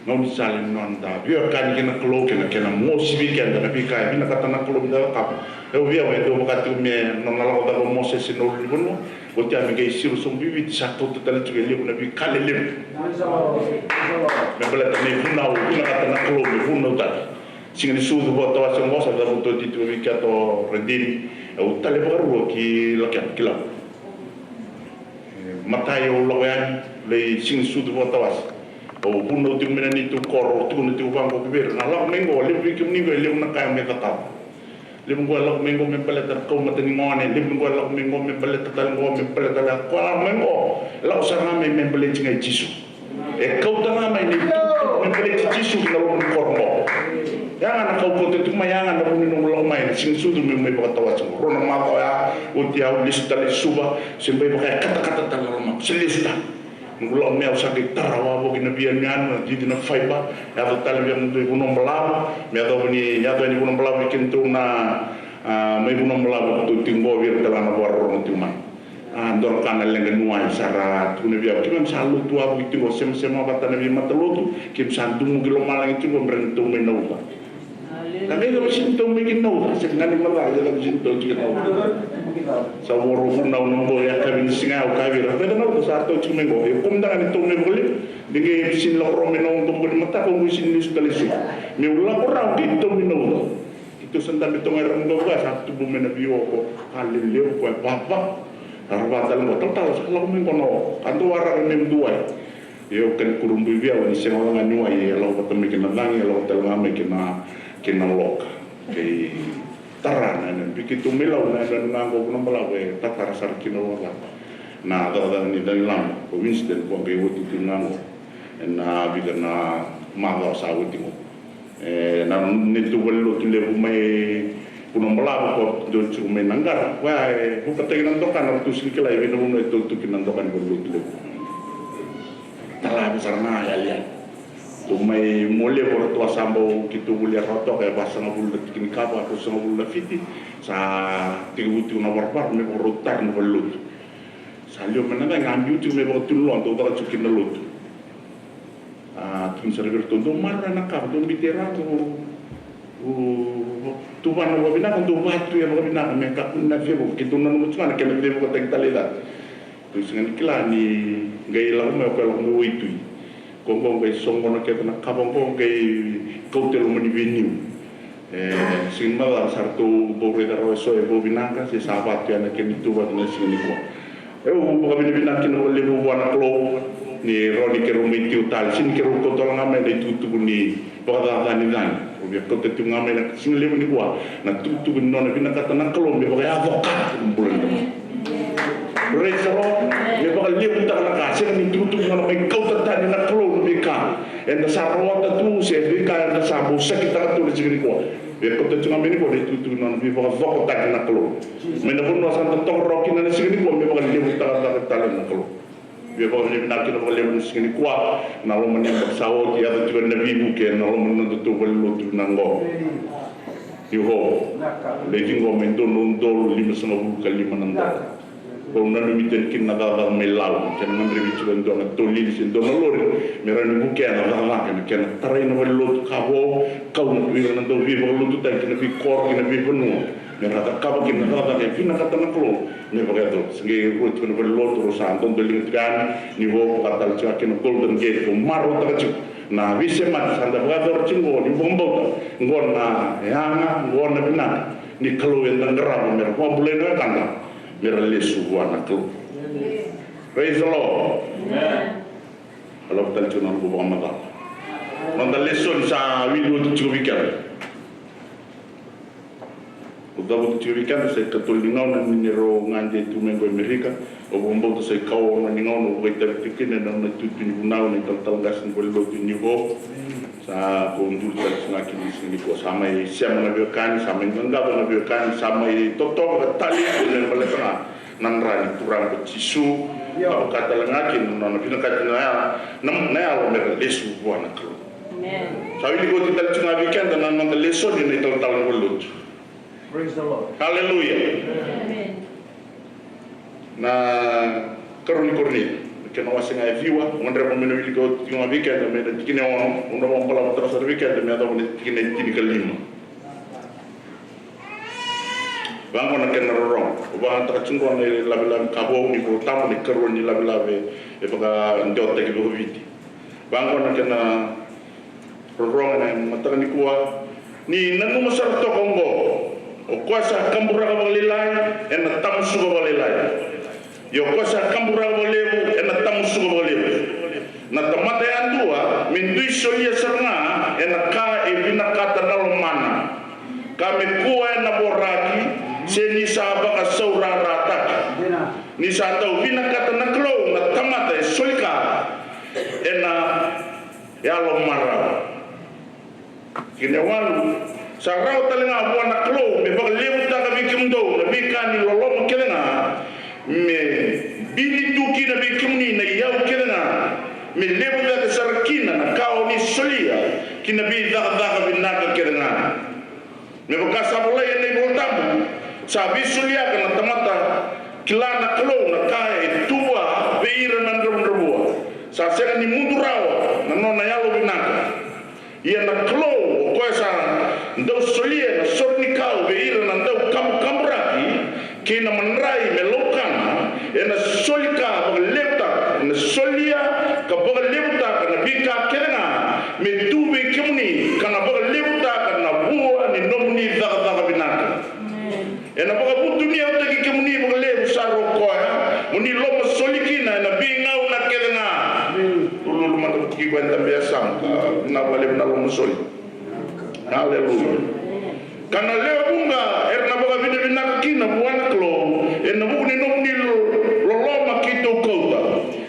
gaunisala ni noda veiwekani kei na Kalou kei na kena mosi vei keda na veika e vinakata na Kalou me da cakava. E vei au e dau vaka tiko me nona lako cake o Mosese ena ulunivanua. Oti ya me qai siro sobu i Viti sa kauta tale tiko e levu na veika lelevu. Me baleta na ivunau e vinakata na Kalou me vunautaki. Siga ni sucu vakatawase oqo sa cavuta oti tiko vei keda o Radini, au tale vakarua ki Lakeba, ki Lau. E, matai au lako yani, lai siga ni sucu vakatawase. Au vunau tiko mai na neitou koro, au tukuna tiko vaqo ki vei ira, na lako mai qo, levu vei kemuni qo e levu na ka e mai cakava. Levu qo e lako mai qo me baleta na kau mata ni gone, levu qo e lako mai qo me baleta tale qo, me baleta tale, ko lako mai qo e lako sara ga mai me baleti ga i Jisu. E kauta ga mai na itukutuku me baleti Jisu ki na loma ni koro qo. Ya ga na ka au kauta tiko mai, ya ga na vuna noqu lako mai na siga ni sucu meu mai vakatawase qo. Rua na macawa oya, oti au lesu tale i Suva, se bai vaka e katakata tale na lomaqu, se lesu tale. Noqu lako mai au sa qai tara wavoki na veiyanuyanu, na cici na faiva, yaco tale vei au na dua i Vanuabalavu, me yacova ni, yaco yani i Vanuabalavu vei kedatou na, a, mai Vanuabalavu tou tiko qo, vei ira tale ga na vakarorogo tiko mai. A, dua na ka na leqa ni wai sa ra tukuna vei au, keimami sa lotu wavoki tiko, semasema vata na veimatalotu, keimami sa dumuqi lomalagi tiko, me rawa ni tou mai na uca. Ka qai cava sini tou mai kina na uca, se ka ni maca, ia cava sini tou tiko na uca. Sa voro vunau na qo, ia ka vini siga au ka vira, veta na uca, sa tou tiko mai qo. E komda ga ni tou mai vakalevu, de qai sini lako rawa mai na uca, qo ni mataka, qo sini lesu tale i Suva. Meu lako rawa, qai tou mai na uca. Keitou sa dabe toka era qo, sa tubu mai na veioko, ka lelevu, ko e vava. Sa ra vaka tale qo, talatala, sa lako mai qo na oko. Ka dou waraka me dua wai. Io, kena kurabui vei au ni sega wale ga ni wai, e lako vata mai kina cagi, e lako tale ga mai kina, kina loka. Kei tara na, na biki tu mai Lau na, na, na qo Vanuabalavu e tatara sara kina wale ga. Na cakacaka ni cagi lama, ko Winston, ko qai oti tu ga qo. Ena vica na macawa sa oti qo. E, na neitou valenilotu levu mai Vanuabalavu ko dou tiko mai na qara. Koya e vukataki na doka na ratou sini kila e vei na vanua e tou tu kina na doka ni valenilotu levu. Tala vei sara na yali yani. Tou mai Mualevu ratou a sa bau keitou volia rawa toka e vasagavulu na tiki ni kava, ruasagavulu na fiti. Sa tekivu tiko na varavara me vakarautaki na valenilotu. Sa liwa mai na cagi, a biu tiko me vakatunu loa, dou caka tiko kina na lotu. A, tukuni sara vei iratou, dou maroroya na ka, dou biuti ira, dou, dou tuvana vakavinaka, dou vatuya vakavinaka, me kakua ni na cevu, keitou nanuma tiko ga na kena cevukataki tale i cake. Tou sega ni kila ni qai lako mai o koya lako mai waitui. Ko qo qai soqona kece na kava qo qai kauta e loma ni veniu. E, sega ni macala sa ratou bau raica rawa eso e vakavinaka se sa vatu yani na kena ituvaki na siga nikua. Au vakavinavinaka kina vakalevu vua na Kalou ni rawa ni keirau mai tiko tale, sega ni keirau kauta wale ga mai na itukutuku ni vakacaca ni cagi. Au via kauta tiko ga mai na siga levu nikua na itukutuku ni nona vinakata na Kalou me vakayaco ka na bula ni tamata. Praise the Lord. Me vakalevutaka na ka, sega ni tukutuku ga na mai kauta tani na Kalou na veika eda sa rawata tu se veika eda sa bau sakitaka tu na siga nikua. Me kauta tu ga mai nikua na itukutuku ni nona veivakacokotaki na Kalou. Mai na vanua sa da toka rawa kina na siga nikua me vakalevutaka tale na Kalou. Me vakavinavinaka kina vakalevu na siga nikua, na loma ni yabaki sa oti, yaco tiko na veivuke ena loma ni nodatou valenilotu na qo. Io, lai ciqoma e dua na udolu limasagavulu ka lima na dola. Kau nanumi tani kina na cakacaka mai Lau, kena gadrevi tiko e dua na tolili se dua na lori me rawa ni vukea na cakacaka, na kena tarai na valenilotu ka vo, kau na tu ira na dau veivakalotutaki ki na veikoro, ki na veivanua, me ra cakava kina na cakacaka e vinakata na Kalou me vakayacori. Se qai rua tiko na valenilotu rau sa dodoliga tiko yani, ni vo vaka tale tiko kina Golden Gate, kau marautaka tiko na veisemati sa da vakayacora tiko qo, ni vakabauta qo na yaga, qo na vinaka ni Kalou eda qarava me ra vakabulai na wekada me ra lesu vua na Kalou. Praise the Lord. Amen. Au lako tale tiko na noqu vakamacala. Noda lesoni sa wili oti tiko vei keda. Au cavuta tiko vei keda sa ikatolu ni gauna ni rau gade tu mai qo e Amerika. Au vakabauta sa ikaono ni gauna au vakaitavi tiko kina ena nona itutu ni vunau na italatala qase ni valenilotu ni vo. Sa kau duri tale tiko ga kina na siga nikua, sa mai sema na veiwekani, sa mai qaqaco na veiwekani, sa mai totoka tale tiko me baleta ga na dra ni Turaga ko Jisu. Io. Ka vaka tale ga kina na nona vinakati na ya-, na, na yalo me ra lesu vua na Kalou. Amen. Sa wili oti tale tiko ga vei keda na noda lesoni na italatala ni valenilotu. Praise the Lord. Hallelujah. Amen. Na Karua ni Korinica, na kena wase ga e ciwa, au gadreva me na wilika oti tiko ga vei keda mai na tikina e ono, au na vakabalavu tale sara vei keda me yacova na tikina e tinikalima. Vaqo na kena rorogo. Au vakayagataka tiko qo na ilavelave ka vo ni Vola Tabu, na ikarua ni ilavelave e vakadewataki vakaviti. Vaqo na kena rorogo ena mataka nikua. Ni nanuma sara toka oqo, o koya sa kaburaka vakalailai ena tamusuka vakalailai. Ia o koya sa kaburaka vakalevu ena tamusuka vakalevu. Na tamata yadua me dui solia sara ga ena ka e vinakata na lomana, ka me kua ena vora Ni sa dau vinakata na Kalou na tamata e soli ka ena yalo marau. Kena walu, sa rawa tale ga vua na Kalou me vakalevutaka vei kemudou na veika ni loloma kece ga, me bini tu kina vei kemuni na iyau kece ga, me levu cake sara kina na ka o ni solia ki na veicakacaka vinaka kece ga. Me vaka sa volai ena iVola Tabu, sa veisoliaka na tamata kila na Kalou na ka e tu vua vei ira na dravudravua. Sa sega ni mudu rawa na nona yalo vinaka. Ia na Kalou, o koya sa dau solia na sore ni kau vei ira na dau kabukaburaki kei na madrai me laukana, ena soli ka vakalevutaka, ena solia ka vakalevutaka na veika kece ga me tu vei kemuni, ka na vakalevutaka na vua ni nomuni cakacaka vinaka. Ena vakavutuniyautaki kemuni vakalevu sara o koya, mo ni lomasoli kina ena veigauna kece ga. Lululu mada vata kei koya e dabe e yasamu, ka na vakalevu na lomasoli. Aleluya. Ka na lewe vuqa era na vakavinavinaka kina vua na Kalou ena vuku ni nomuni lo-, loloma keitou kauta.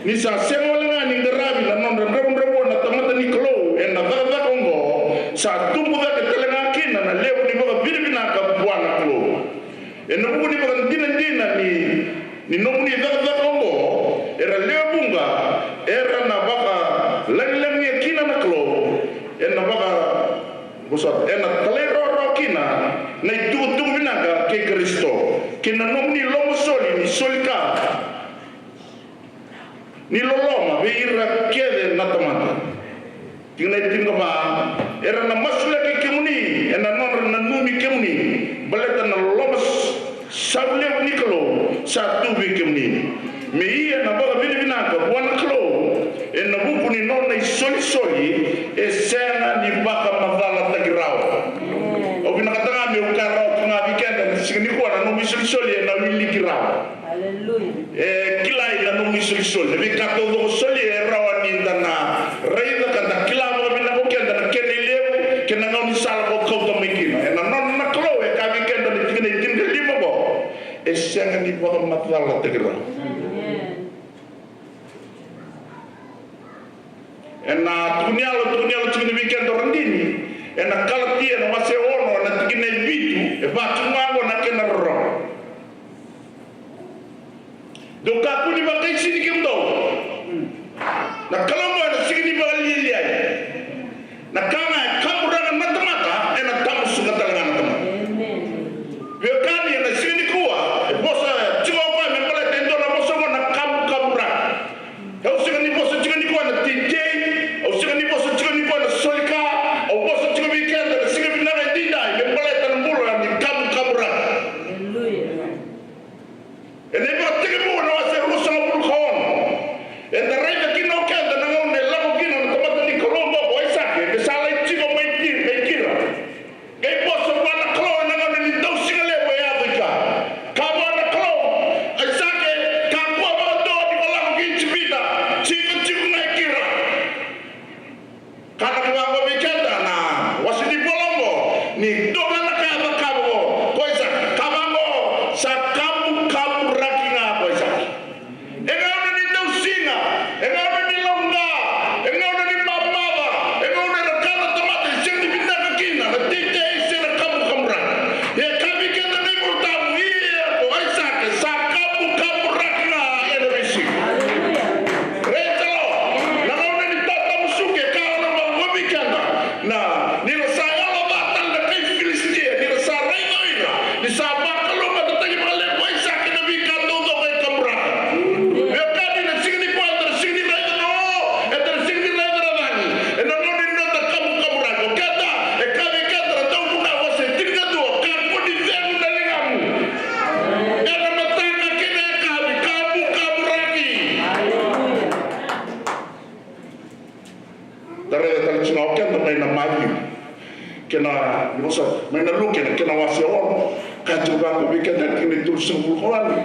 Ni sa sega wale ga ni qaravi na nodra dravudravua na tamata ni Kalou ena cakacaka oqo, sa tubu cake tale ga kina na levu ni vakavinavinaka vua na Kalou. Ena vuku ni vakadinadina ni, ni nomuni cakacaka oqo, era lewe vuqa era na vakalagilagia kina na Kalou, ena vaka, vosota, ena talairawarawa kina na itukutuku vinaka kei Karisito, kei na nomuni lomasoli ni soli ka ni loloma vei ira kece na tamata. Tikina e tinikava, era na masulaki kemuni ena nodra nanumi kemuni, baleta na loloma s-, savu levu ni Kalou sa tu vei kemuni. Me ia na vakavinavinaka vua na Kalou ena vuku ni nona isolisoli e sega ni vakamacalataki rawa. Au vinakata ga meu kaya rawa tu ga vei keda ena siga nikua, na nomu isolisoli ena wiliki rawa. Aleluya. E kilai na nomu isolisoli. Na veika taucoko o solia e rawa ni da na raica ka da kila vakavinaka o keda na kena ilevu kei na gaunisala ko kauta mai kina. Ena nona na Kalou e kaya vei keda na tikina e tinikalima qo, e sega ni vakamacalataki rawa. Ena Tukuni yalo, Tukuni yalo tiko ni vei keda o radini, ena Kalatia na wase ono, na tikina e vitu, e vaka tu ga qo na kena rorogo. Dou kakua ni vakaisini kemudou. Na Kalou ena sega ni vakalialiai. Na ka ga e kaburaka na tamata, ena tamusuka tale ga na tamata. Veiwekani, ena siga nikua, e vosa tiko o koya me baleta e dua na vosa qo na kabukaburaki. Au sega ni vosa tiko nikua na teitei, au sega ni vosa tiko nikua na soli ka, au vosa tiko vei keda ena siga vinaka edaidai me baleta na bula ni kabukaburaki. Ena iVakatekivu na wase ruasagavulu ka ono, eda raica kina o keda na gauna e lako kina na tamata ni Kalou qo o Aisake me sa lai tiko mai Ki-, mai Kira. Qai vosa vua na Kalou ena gauna ni dausiga levu e yaco i kea. Kaya vua na Kalou, Aisake, kakua vakadua ni ko lako ki Ijipita, tiko tiko ga i Kira. Ka na ka vaqo vei keda na wase ni vola oqo, ni dua ga na ka e cakava o Aisake, ka vaqo, sa kabukaburaki ga o Aisake. E gauna ni dausiga, e gauna ni lauqa, e gauna ni mamaca, e gauna era kana tamata e sega ni vinaka kina na teitei se na kabukaburaki. E kaya vei keda na iVola Tabu, ia o Aisake sa kabukaburaki ga ena veisiga. Praise the Lord. Na gauna ni tatamusuki e kaya na Kalou vei keda, na, ni ra sa yalo ca tale na kai Filisitia, ni ra sa raica o ira ni sa vakalougatataki vakalevu o Aisake na veika taucoko e kaburaka. Veiwekani, na siga nikua eda na sega ni raica na o, eda na sega ni raica na cagi. Ena gauna ni noda kabukaburaki, o keda, e kaya vei keda na Dauvunau wase tinikadua, kakua ni cegu na ligamu. Ena mataka kei na yakavi, kabukaburaki. Da raica tale tiko ga o keda mai na Maciu kei na, ni vosa, mai na Luke kei na wase ono, ka tiko vaqo vei keda kei na itolusagavulu ka walu.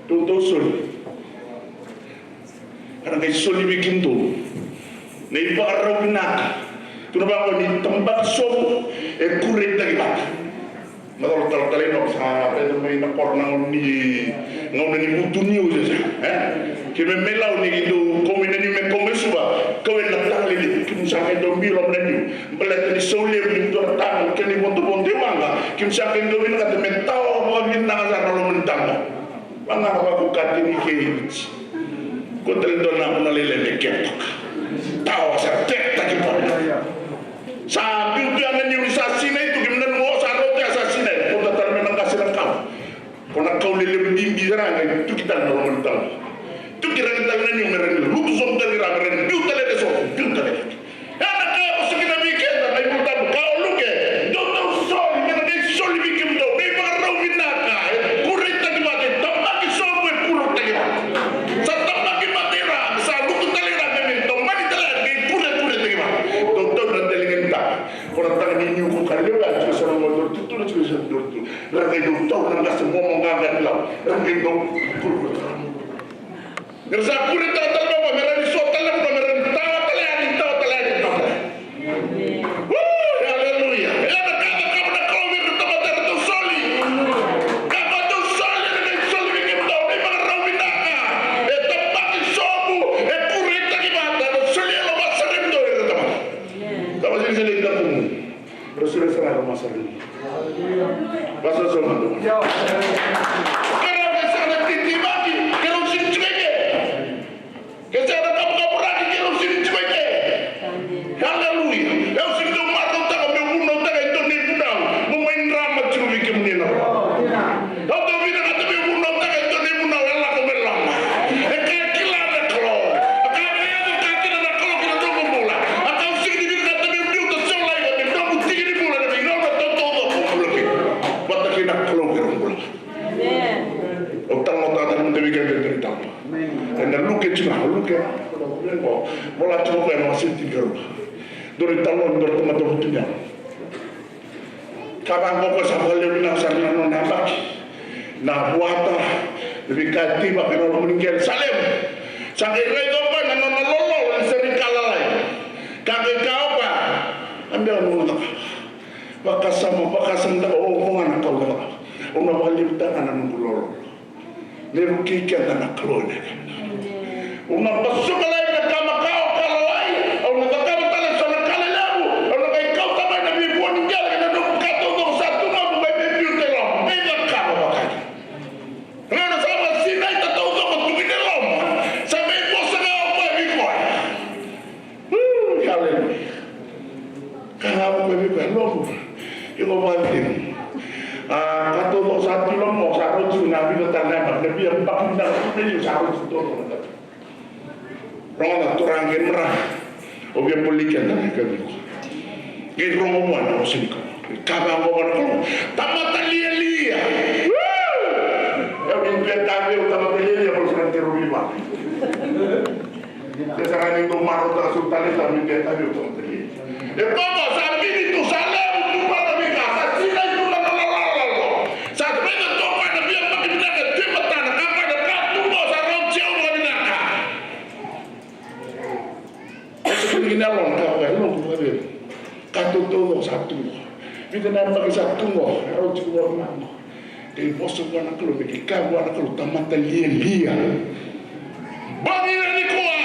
Dou, dou soli. Ka na qai soli vei kemudou na ivakarau vinaka. Tukuna vaqo ni tabaki sobu e kureitaki vata. Macawa tale, tale i noa sa raica mai. Na koro na gauna ni, gauna ni vutuniyau, e? Keimami mai Lau ni dau kau mai na niu me kau mai Suva, kau ena taga lelevu, keimami sa qai dau biu loma na niu. Baleta ni sau levu ni dua na taga, kena ivodovodo e waqa, keimami sa qai dau vinakata me tawa vakavinaka sara na loma ni taga. Vagana vakaukati ni kei Viti. Ko tale dua na gauna lailai me kea toka. Tawa sara, tekitaki toka. Sa biu tu ya na niu ni sa sinai tu, keimami nanuma o sa rauta ya sa sinai. Kauta tale mai na qase na kau. Ko na kau lelevu bibi sara ga, qai tuki tale na loma ni taga. Tuki rawa tale na niu me rawa ni lutu sobu tale ga, me rawa ni biu tale eso, biu tale. Ya na ka e vosa kina vei keda na iVolatabu, ka o Luke, dou dau soli, me na qai soli vei kemudou na ivakarau vinaka e kureitaki vata, e tabaki sobu e kureitaki vata. Sa tabaki vata i ra, sa lutu tale i ra, me me tomani tale, qai kure, kureitaki vata. Dou taura na daliga ni taga. Ko na taga ni niu ko ka levu ya, tiko sa na mo dou tutu, na tiko sa dou tutu. Ra qai dou taura na qase momo qaqa ni Lau. Ra qai dou kure, kure. Ni ra sa kure tale tale mai, me ra ni so tale mai, me ra ni tawa tale yani, tawa tale yani, tawa tale. Woo, aleluya. E na ka e cakava na Kalou vei ira na tamata eratou soli. Ka eratou soli, ena qai soli vei kemudou na ivakarau vinaka. E tabaki sobu, e kureitaki vata, ena solia e loma sara ni dou ira na tamata. Tamata sili sili ina kumu. Ra soli sara e loma sara ni. Vasa so madu. Keirau ke sega na titivaki, keirau sini tiko i ke. Ke sega na kavukavu raki, keirau sini tiko i ke. Aleluya. Au sini dau marautaka meu vunautaka e dua na ivunau. Mo mai drama tiko vei kemuni na. Au dau vinakata meu vunautaka e dua na ivunau e lako me loma. E ka e kila na Kalou. A ka e yaco ka kina na Kalou ki na nomu bula. A ka au sega ni vinakata meu biuta, seu laiva me nomu tiki ni bula na veigauna taucoko o bula kina. Vata kei na Kalou kei na bula. Au talanoataka tale mada vei keda e dua na italanoa. Ena Luke tiko, Luke. Vola tiko koya na wase tinikarua. Dua na italanoa ni dua na tamata vutuniyau. Ka vaqo ko sa vakalevu vinaka sara na nona yabaki. Na vuata, na veika e teivaka ena loma ni qele sa levu. Sa qai raica o koya na nona lololo ni sa rika lalai. Ka qai kaya o koya, a bela nona cakava. Vakasama, vakasamataka, o, o ga na Kalou cakava. Au na vakalevutaka ga na noqu lololo. Me vukei keda na Kalou ena yakavi. Au na basuka laivi na ka makawa, ka lalai, au na cakava tale eso na ka lelevu, au na qai kauta mai na veivua ni qele kei na noqu ka taucoko sa tu ga, au qai mai biuta e loma, qai cakava vakakina. Gauna sa vakasinai taucoko tu kina e loma, sa mai vosa ga o koya vei koya. Uu, aleluya. Ka ga ko vei koya, loqu. Iko vakacegu. A, ka taucoko sa tu i loma, sa rauti na vica tale na yabaki, na via baki vinaka tu vei iko, sa rauti taucoko na ka. Rogoca na turaga kei na marama. Au via bolei keda na ka vei iko. Qai rogo vua na vosa ni Kalou. Ka vaqo vua na Kalou. Tamata lialia. Uu! Au ni via tavi au tamata lialia, au sa na keirau vivale. Ke sega ni dou marautaka, sa tale sa mi beta vei au tamata lialia. E baba sa bini tu, sa levu tu, baba vika, sa sinai tu na lololo. Sa raica toka na via baki vinaka, tui matana, ka koya na ka tu qo sa rauti au vakavinaka. Sa kina kina loma, ka koya loqu vakaveru. Ka taucoko sa tu qo. Vica na yabaki sa tu qo, e rauti au vakavinaka. Qai vosa vua na Kalou, me qai kaya vua na Kalou, tamata lialia. Bogi nikua,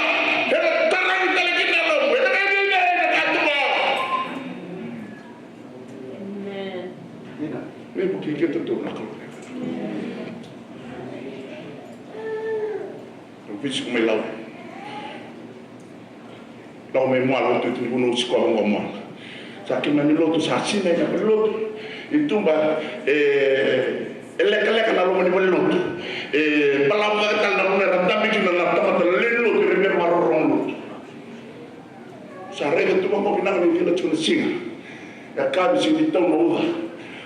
ena tarai tale kina na lomamu, ena qai vei na ka tu qo. Amen. Me vukei keda tu na Kalou. Au veisiko mai Lau. Lako mai Moala, lotu, tu ni vanua au sikova qo Moala. Sa keimami lotu, sa sinai na valenilotu. I tuba, e, e lekaleka na loma ni valenilotu. E balavu cake tale na vanua era dabe kina na tamata lewe ni lotu, era veivakarorogo lotu. Sa raica tu vaqo vinaka ni cila tiko na siga. Yakavi sega ni tau na uca.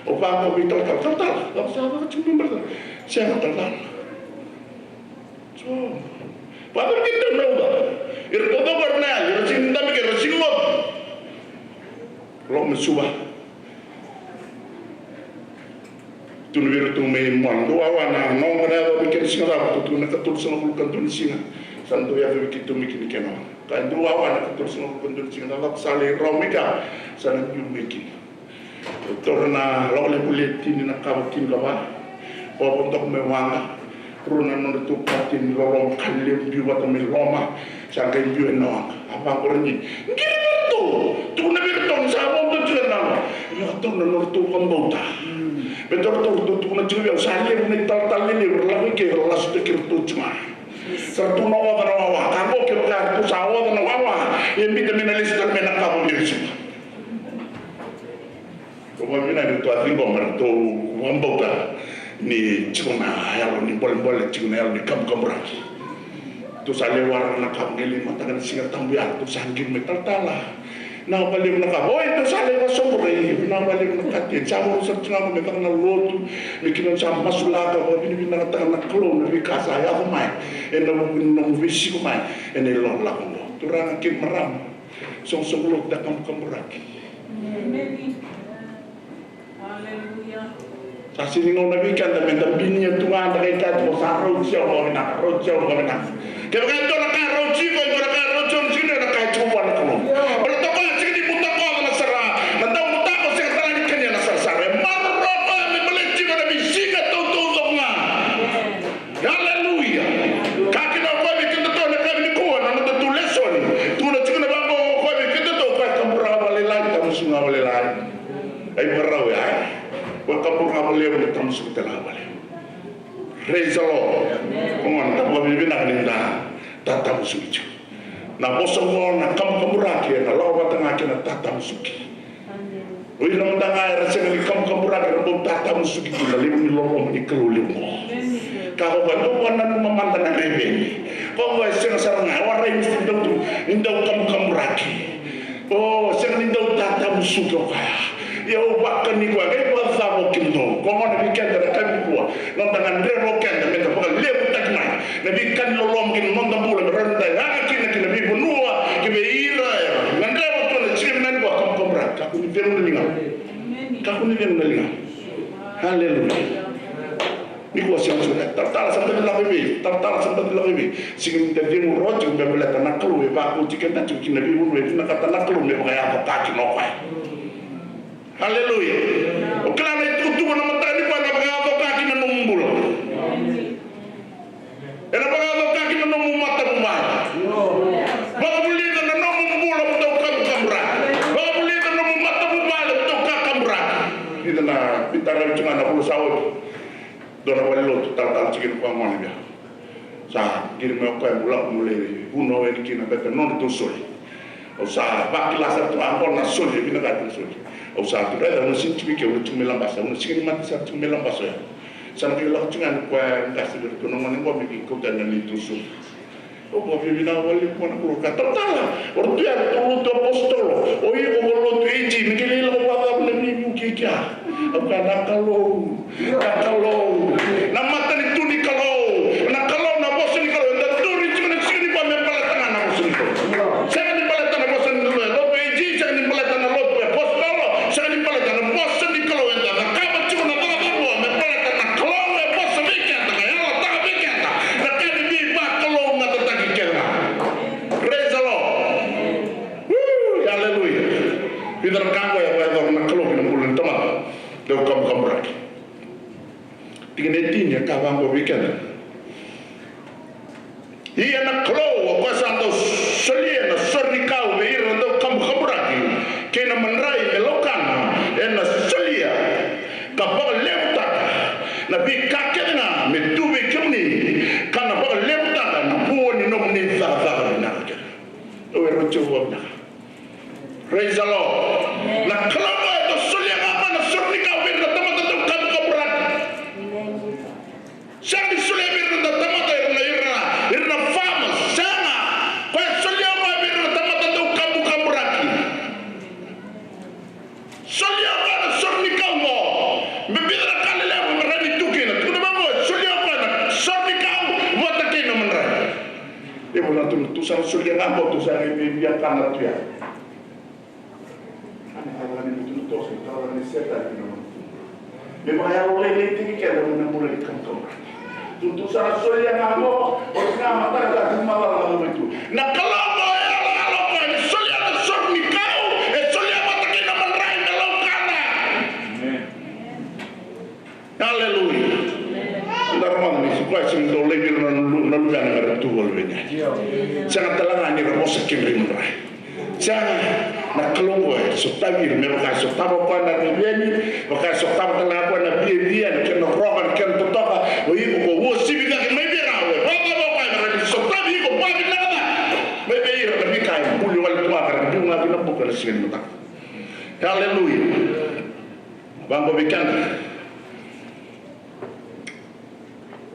Au vaqo vei talatala, talatala, cava sa caka tiko na talatala? Sega talatala. So, vaka kei tau na uca. Ira taucoko era na yali, era sega ni dabe, era sega ni lotu. Loma Suva. Tukuna vei iratou mai Moala, dou wawa na noqu na yaco vei keda siga cava, tou tukuna na katolusagavulu ka dua ni siga. Sa dau yaco vei keitou mai kina kena wawa. Ka dou wawa na katolusagavulu ka dua ni siga, na cava sa lai rawa mai ka, sa na biu mai kina. Taura na Lako Levu le tini na ka va tinikava. Vakavodoka mai waqa, rua na nodratou pateni loloma ka levu biu vata mai loma, sa qai biu ena waqa. A vaqori ni qiri vei iratou, tukuna vei iratou ni sa vakavodoka tiko ena waqa. Ia ratou na nodratou vakabauta. Me ratou, ratou tukuna tiko vei au sa levu na italatala lelevu era lako i ke, era lasutaki iratou tiko ga. Sa ratou na oca na wawa, ka qo kevaka ratou sa oca na wawa, e biuta me na lesu tale mai na ka vou ni lesu. Ko vakavinaka ni ratou a ciqoma, ratou vakabauta ni tiko na yalo ni bolebole, tiko na yalo ni kamukaburaki. Ratou sa lewa na ka vakailei mataka ni Siga Tabu ya, ratou sa qiri mai talatala. Na vakalevu na ka, oi, ratou sa lewa sobu rai, na vakalevu na ka teni. Sa vakarusa tiko ga me caka na lotu, me kina sa masulaka, vakavinavinakataka na Kalou na veika sa yaco mai. Ena vuku ni nomu veisiko mai ena ilakolako oqo. Turaga kei marama, soqosoqo lotu da kamukaburaki. Sa sega ni gauna vei keda me da binia tu ga, da qai kaya tiko sa rauti au vakavinaka, rauti au vakavinaka. Kevaka e dua na ka e rauti iko, e dua na ka e rauti au, na sega ni dua na ka e tiko vua na Kalou. Baleta o koya e sega ni butakoca na sara, na daubutako sega tale ni kania na sarasara. E maroroya o koya me baleti iko ena veisiga tautaucoko ga. Aleluya. Ka kina o koya vei kedatou ena yakavi nikua na nodatou lesoni. Tukuna tiko na vaqo o koya vei kedatou, o koya e kabura ga vakalailai, tamusuka ga vakalailai. Ai vakarau ya, e? O koya e kabura ga vakalevu, tamusuka tale ga vakalevu. Praise the Lord. Oqo na ka vakavinavinaka ni da tatamusuki tiko. Na vosa oqo na kamukaburaki ena lako vata ga kei na tatamusuki. O ira mada ga era sega ni kamukaburaki era bau tatamusuki tu na levu ni loloma ni Kalou levu oqo. Ka ko koya dau vakananuma mada na reveni. Ko koya e sega sara ga, e warai ni dau tu, ni dau kamukaburaki. O, sega ni dau tatamusuki o koya. Ia au vakani koya, qai vakacava o kemudou? Ko gona vei keda na yakavi nikua, noda gadreva o keda me da vakalevutaki mai na veika ni loloma ki na noda bula, me rawa ni da yaga kina ki na veivanua, ki vei ira era gadreva tu na siga vinaka nikua, kamukaburaki. Kakua ni cegu na ligamu. Kakua ni cegu na ligamu. Aleluya. Nikua sega sara, talatala sa baci lako i vei, talatala sa baci lako i vei. Sega ni da cegu rawa tiko me baleta na Kalou e vakauti keda tiko ki na veivanua e vinakata na Kalou me vakayaco ka kina o koya. Aleluya. O kila na itukutuku na mataka nikua na vakayaco ka kina nomu bula. Ena vakayaco ka kina nomu matavuvale. Vakavulica na nomu bula mo dau kamukaburaki. Vakavulica na nomu matavuvale mo dau kakaburaki. Vica na, vica na vitu ga na vula sa oti. Dua na valenilotu talatala tiko kina koya gone via. Sa qiri mai o koya, mo lako mo lai vunau yani kina baleta na nodratou soli. Au sa vakila sara tu ga qo na soli, e vinakati na soli. Au sa tu raica, au na sega ni tiko i ke, au na tiko mai Labasa, au na sega ni mate sara, tiko mai Labasa oya. Sa na qai lako tiko ga ni koya e qase vei iratou na gone qo me qai kauta na neitou soli. Au vakavinavinaka vakalevu vua na Kalou ka talatala. O ratou ya ratou lotu apositolo. O iko ko lotu AG, me qai lai lako vakacava na veivuke i kea? Au kaya na Kalou. Na Kalou. Na matanitu ni Kalou. Na Kalou, na vosa ni Kalou. Eda duri tiko na siga nikua me baleta ga na vosa ni Kalou. Sega ni baleta na vosa ni Kalou e lotu AG, sega ni baleta na lotu e apositolo, sega ni baleta na vosa ni Kalou. Eda cakava tiko na cakacaka vou me baleta na Kalou e vosa vei keda, ka yalataka vei keda na ka ni veivakalougatataki kece ga. Praise the Lord. Woo, aleluya. Vica na ka qo e vakayacora na Kalou ki na bula ni tamata. Dau kamukaburaki. Tikina e tini e kaya vaqo vei keda. Ia na Kalou, o koya sa dau solia na sore ni kau vei ira na dau kabukaburaki kei na madrai me laukana, ena solia ka vakalevutaka na veika kece ga me tu vei kemuni, ka na vakalevutaka na vua ni nomuni cakacaka vinaka kece. Au e rauti au vakavinaka. Praise the Lord. Na Kalou e dau solia ga mai na sore ni kau vei ira na tamata dau kabukaburaki. Sega ni solia vei ira na tamata, ira na, ira na, ira na farmers, sega. Koya e solia ga vei ira na tamata dau kabukaburaki. Solia ga na sore ni kau qo. Me vica na ka lelevu me rawa ni tu kina. Tukuna vaqo, solia ga na sore ni kau vata kei na madrai. E vuna tu, tu sa na solia ga qo, tu sa na i via kana tu ya. Ane kala ni mutu na toso, kala ni seta ni na mutu. Me vakayalo lailai tiki keda mai na bula ni kamkam. Tu, tu sa na solia ga qo, o sa na mataka, tu macala na mai tu. Na Kalou e yaloyalo, koya e solia na sore ni kau, e solia vata kei na madrai me laukana. Amen. Aleluya. Taromaca ni se koya sega ni dau laivi ira na lu-, na luvena me ra tu valuvalu yani. Sega tale ga ni ra vosa kina i madrai. Sega, na Kalou qo e sotavi ira me vaka e sotava o koya na rereni, vaka e sotava tale ga o koya na viavia, na kena roka, na kena totoka. O iko ko uasivi cake mai vei rau, e vakacava o koya me rawa ni sotavi iko vakavinaka? Mai vei ira na veika e buli wale tu ga ka ra biu ga kina buka na siga ni mataka. Aleluya. Vaqo vei keda.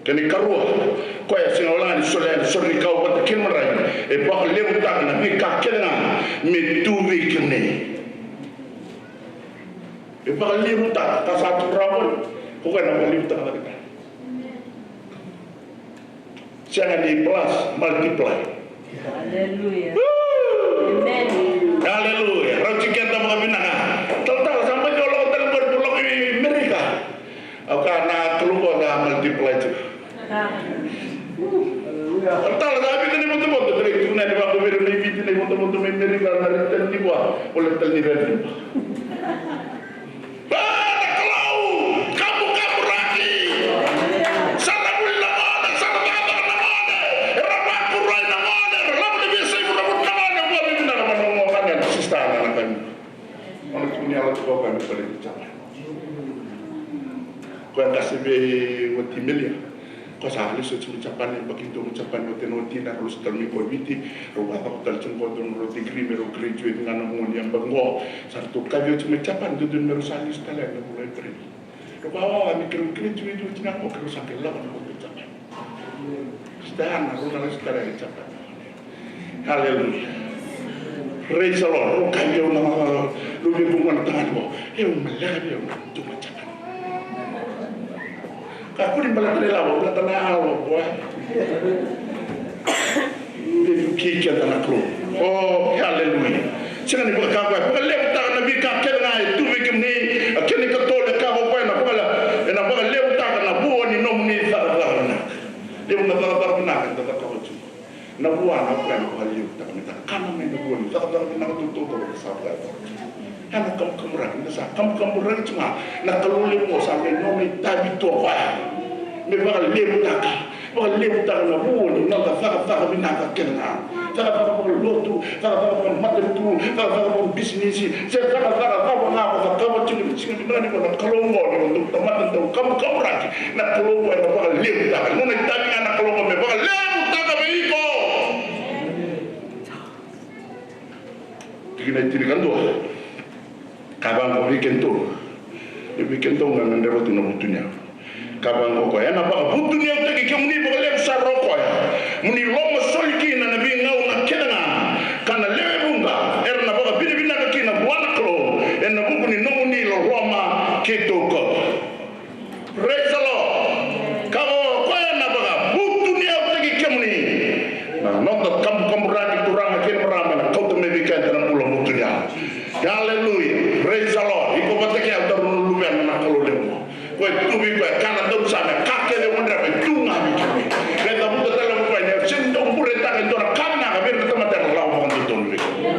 Kena ikarua, koya sega wale ga ni solia na sore ni kau vata kei na madrai, e vakalevutaka na veika kece ga me tu vei kemuni. E vakalevutaka, ka sa tu rawa, ko koya na vakalevutaka cake. Sega ni plus, multiply. Aleluya. Woo! Amen. Aleluya. Rauti keda vakavinaka. Talatala, sa bau lako tale qori, lako i Merika. Au kaya na Kalou qo sa multiply tiko. Ah. Talatala, sa vica na ivotavota, tale tukuna yani vaqo vei ira na iViti na ivotavota mai Merika, na raica tale ni vua, o le tale ni raica. A, na Kalou, kabukaburaki. Sa na vuli na gone, sa na cakacaka na gone, era vakurai na gone, era lako na veiyasai vunavuna na gone, vua vei vinaka vua na gone, na sista na na kani. Ona tukuni yala tiko ka me baleti Japani. Koya qase vei wati Melia. Ko sa lesu oti mai Japani, yabaki dua mai Japani, oti na watina, rau lesu tale mai ko Viti, rau vakacava tale tiko qo, dua na rau degree me rau graduate ga na mua ni yabaki qo. Sa ratou kaci oti mai Japani, dodonu me rau sa lesu tale na vula Epereli. Rau vakawawa ni keirau graduate oti ga qo, keirau sa qai lako na vanua i Japani. Sa ya na rau na lesu tale i Japani. Hallelujah. Praise the Lord. Rau kaya vei au na luve vuqa na tagane qo. E, au maleka vei au na tu mai Japani. Kakua ni baleta na ilavo, baleta na yalo, boy. Veivuke keda na Kalou. Oh, hallelujah. Sega ni vaka koya, vakalevutaka na veika kece ga e tu vei kemuni, a kena ikatolu e kaya o koya na vakale-, ena vakalevutaka na vua ni nomuni cakacaka vinaka. Levu na cakacaka vinaka eda cakava tiko. Na vua na koya na vakalevutaka me da kana mai na vua ni cakacaka vinaka tautauvata sa vakayacora. Ia na kabukaburaki, da sa kabukaburaki tu ga, na Kalou levu qo sa qai nona itavi tu o koya. Me vakalevutaka, vakalevutaka na vua ni noda cakacaka vinaka kece ga. Cakacaka vakalotu, cakacaka vakamatanitu, cakacaka vakabisinisi, se cakacaka cava ga o cakava tiko ni siga vinaka ni ko na Kalou qo ni o dau tamata dau kabukaburaki. Na Kalou qo ena vakalevutaka. Nona itavi ga na Kalou qo me vakalevutaka vei iko. Tikina e tinikadua. Ka vaqo vei kemudou. E vei kemudou ga na dreva tu na vutuniyau. Ka vaqo o koya, ena vakavutuniyautaki kemuni vakalevu sara o koya. Mo ni loma soli kina na veigauna kece ga. Ka na lewe vuqa era na vakavinavinaka kina vua na Kalou ena vuku ni nomuni loloma keitou kauta. Praise the Lord. Ka o koya na vakavutuniyautaki kemuni. Na noda kabukaburaki turaga kei na marama ena kauta mai vei keda na bula vutuniyau. Hallelujah. Praise the Lord. Iko vata kei au daru na luvena na Kalou levu. Ko e tu vei koya, kana dau sa me ka kece o gadreva e tu ga vei kemuni. Ke cavuta tale o koya ni sega ni dau buretaka e dua na ka vinaka vei ira na tamata era lako vakadodonu vei koya.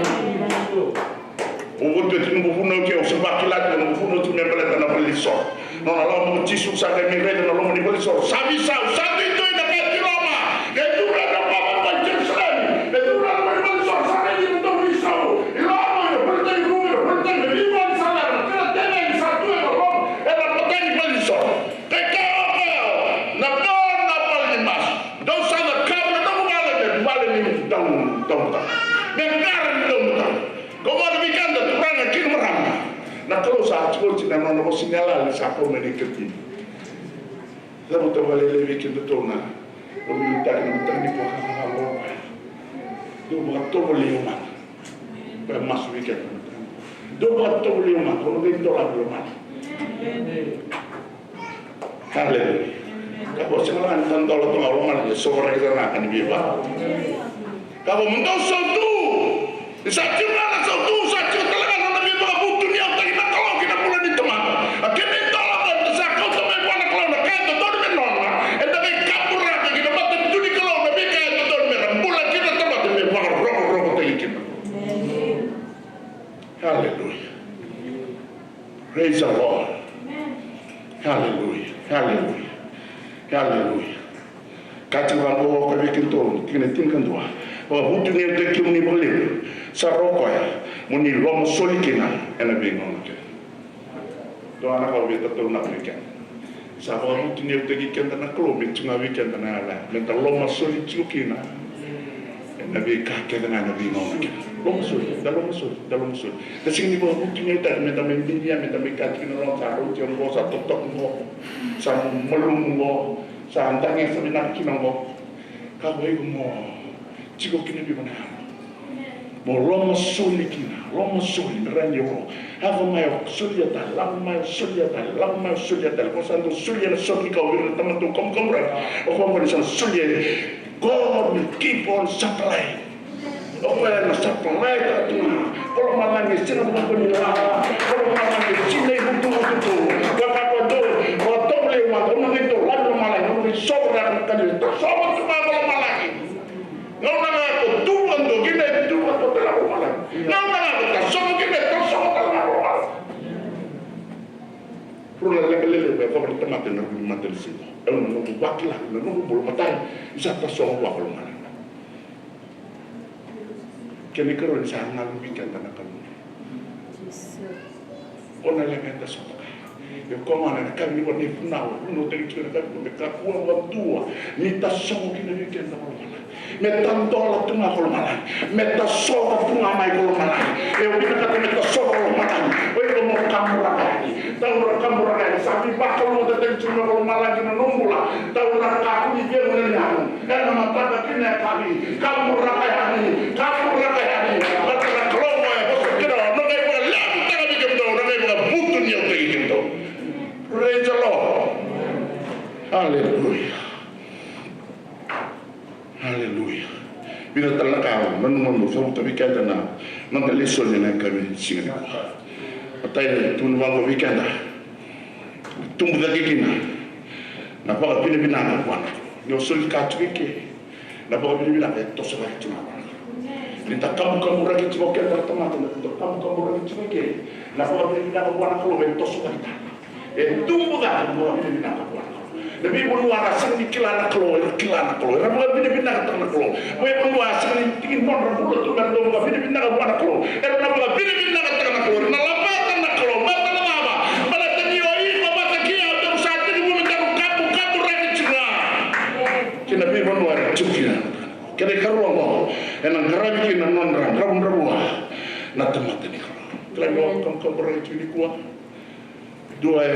Au votu e tiko noqu vunau ke, au se vakila tiko noqu vunau tiko me baleta na valenisoro. Nona lako mai o Jisu sa qai mai raica na loma ni valenisoro. Sa veisau, sa duidui na ka e tiko loma. Qai curu na vava mai Jerusalemi. Qai curu na loma ni valenisoro, sa raici iratou veisau. I loma, ira volitaki rumu, ira volitaki na veivale sa lala, na kena teveli sa tu ena loma, ena mataqali valenisoro. Qai kaya o koya, na nona vale ni masu. Dou sa cakava na noqu vale me vale ni dau, dau, dau. Me qara ni dau, dau. Kau vaka vei keda turaga kei na marama. Na Kalou sa tiko oti na nona vosa ni yalayala sa kau mai na ikatini. Cavuta vakalailai vei kedatou na, na veiliutaki na mataka nikua ka sa lako. Dou vakatovolei au mada. Koya masu vei keda na mataka nikua. Dou vakatovolei au mada, au na qai dolavi lomana. Haleluya. Ka ko sega ga ni tadola tu ga o lomana, ni sovaraki sara ga ka ni veiva. Ka ko mo dou sautu. Ni sa tiko ga na sautu, sa tiko tale ga na nona veivakavutuniyautaki na Kalou ki na bula ni tamata. A kena idola ga eda sa kauta mai vua na Kalou na ka e dodonu me nona. Eda qai kaburaka ki na matanitu ni Kalou na veika e dodonu me ra bula kina na tamata me vakarokorokotaki kina. Haleluya. Praise the Lord. Haleluya. Haleluya. Aleluya. Ka tiko vaqo ka vei keitou, tikina tinikadua. Vakavutuniyautaki kemuni vakalevu sara o koya, mo ni lomasoli kina ena veigauna kece. Dua na ka au via tataunaka vei keda. Sa vakavutuniyautaki keda na Kalou me tu ga vei keda na yala, me da lomasoli tiko kina ena veika kece ga ena veigauna kece. Lomasoli, da lomasoli, da lomasoli. Da sega ni vakavutuniyautaki me da mai binia, me da mai ka tiko na loma, sa rauti oqo, sa totoka oqo, sa malumu oqo, sa dagesa vinaka kina oqo. Ka vei iko mo tiko kina vei iko na yalo. Mo lomasoli kina, lomasoli, me rawa ni o lako mai o solia tale, lako mai o solia tale, lako mai o solia tale. Ko sa dau solia na soki kau vei ira na tamata dau kamukamu rawa. O koya gona sa na solia. God will keep on supplying. O koya na supply taka tu ga. Ko lomalagi e sega vakadua ni lala. Ko lomalagi e sinai vutuvutu tu. Ko kakua dou, ko tovolei mada, au na qai dou lave lomalagi, au na qai sovaraka na ka ni, tasogo tu ga ko lomalagi. Gauna ga ko tu vakadua kina e tu vakadua tale ga ko lomalagi. Gauna ga ko tasogo kina e tasogo tale ga ko lomalagi. Rua na leqa lelevu e yacova na tamata ena rua na matanisiga. Au na noqu vakila, na noqu bula matani, ni sa tasogo vua ko lomalagi. Kena ikarua ni sa galu vei keda na Kalou. O na leqa eda sota kaya. Io, ko gona na ka ni vunau, vunau tale tiko na ka ni me kakua vakadua ni tasogo kina vei keda ko lomalagi. Me tadola tu ga ko lomalagi. Me tasogo tu ga mai ko lomalagi. E vinakata me tasogo ko lomalagi. O iko mo kaburaka yani. Taura kaburaka yani. Sa veivakalougatataki tu ga ko lomalagi na nomu bula. Taura kakua ni cegu na ligamu. Ena mataka kei na yakavi, kaburaka yani, kaburaka yani. Baleta na Kalou e vosa kina, au na qai vakalevutaka vei kemudou, au na qai vakavutuniyautaki kemudou. Praise the Lord. Hallelujah. Hallelujah. Vica tale na ka au nanuma meu cavuta vei keda na noda lesoni ena yakavi ni siga nikua. Matai, tukuna vaqo vei keda. Tubu cake kina na vakavinavinaka vua na Kalou. Ni o soli ka tiko i ke, na vakavinavinaka e toso cake tu ga vua na Kalou. Ni da kabukaburaki tiko keda na tamata, ni da kabukaburaki tiko i ke, na vakavinavinaka vua na Kalou e toso cake tale. E tubu cake na vakavinavinaka vua na Kalou. Na veivanua era sega ni kila na Kalou, era kila na Kalou, era vakavinavinakataka na Kalou. Veivanua era sega ni tiki ni nodra bula tu, era dau vakavinavinaka vua na Kalou. Era na vakavinavinakataka na Kalou, era na laveta na Kalou. Baleta na cava? Baleta ni o iko vata kei au daru sa tekivu me daru kabukaburaki tiko ga ki na veivanua era tiko kina. Kena ikarua oqo, ena qaravi kina na nodra dravudravua na tamata ni Kalou. Kila ni o kabukaburaki tiko nikua. Dua e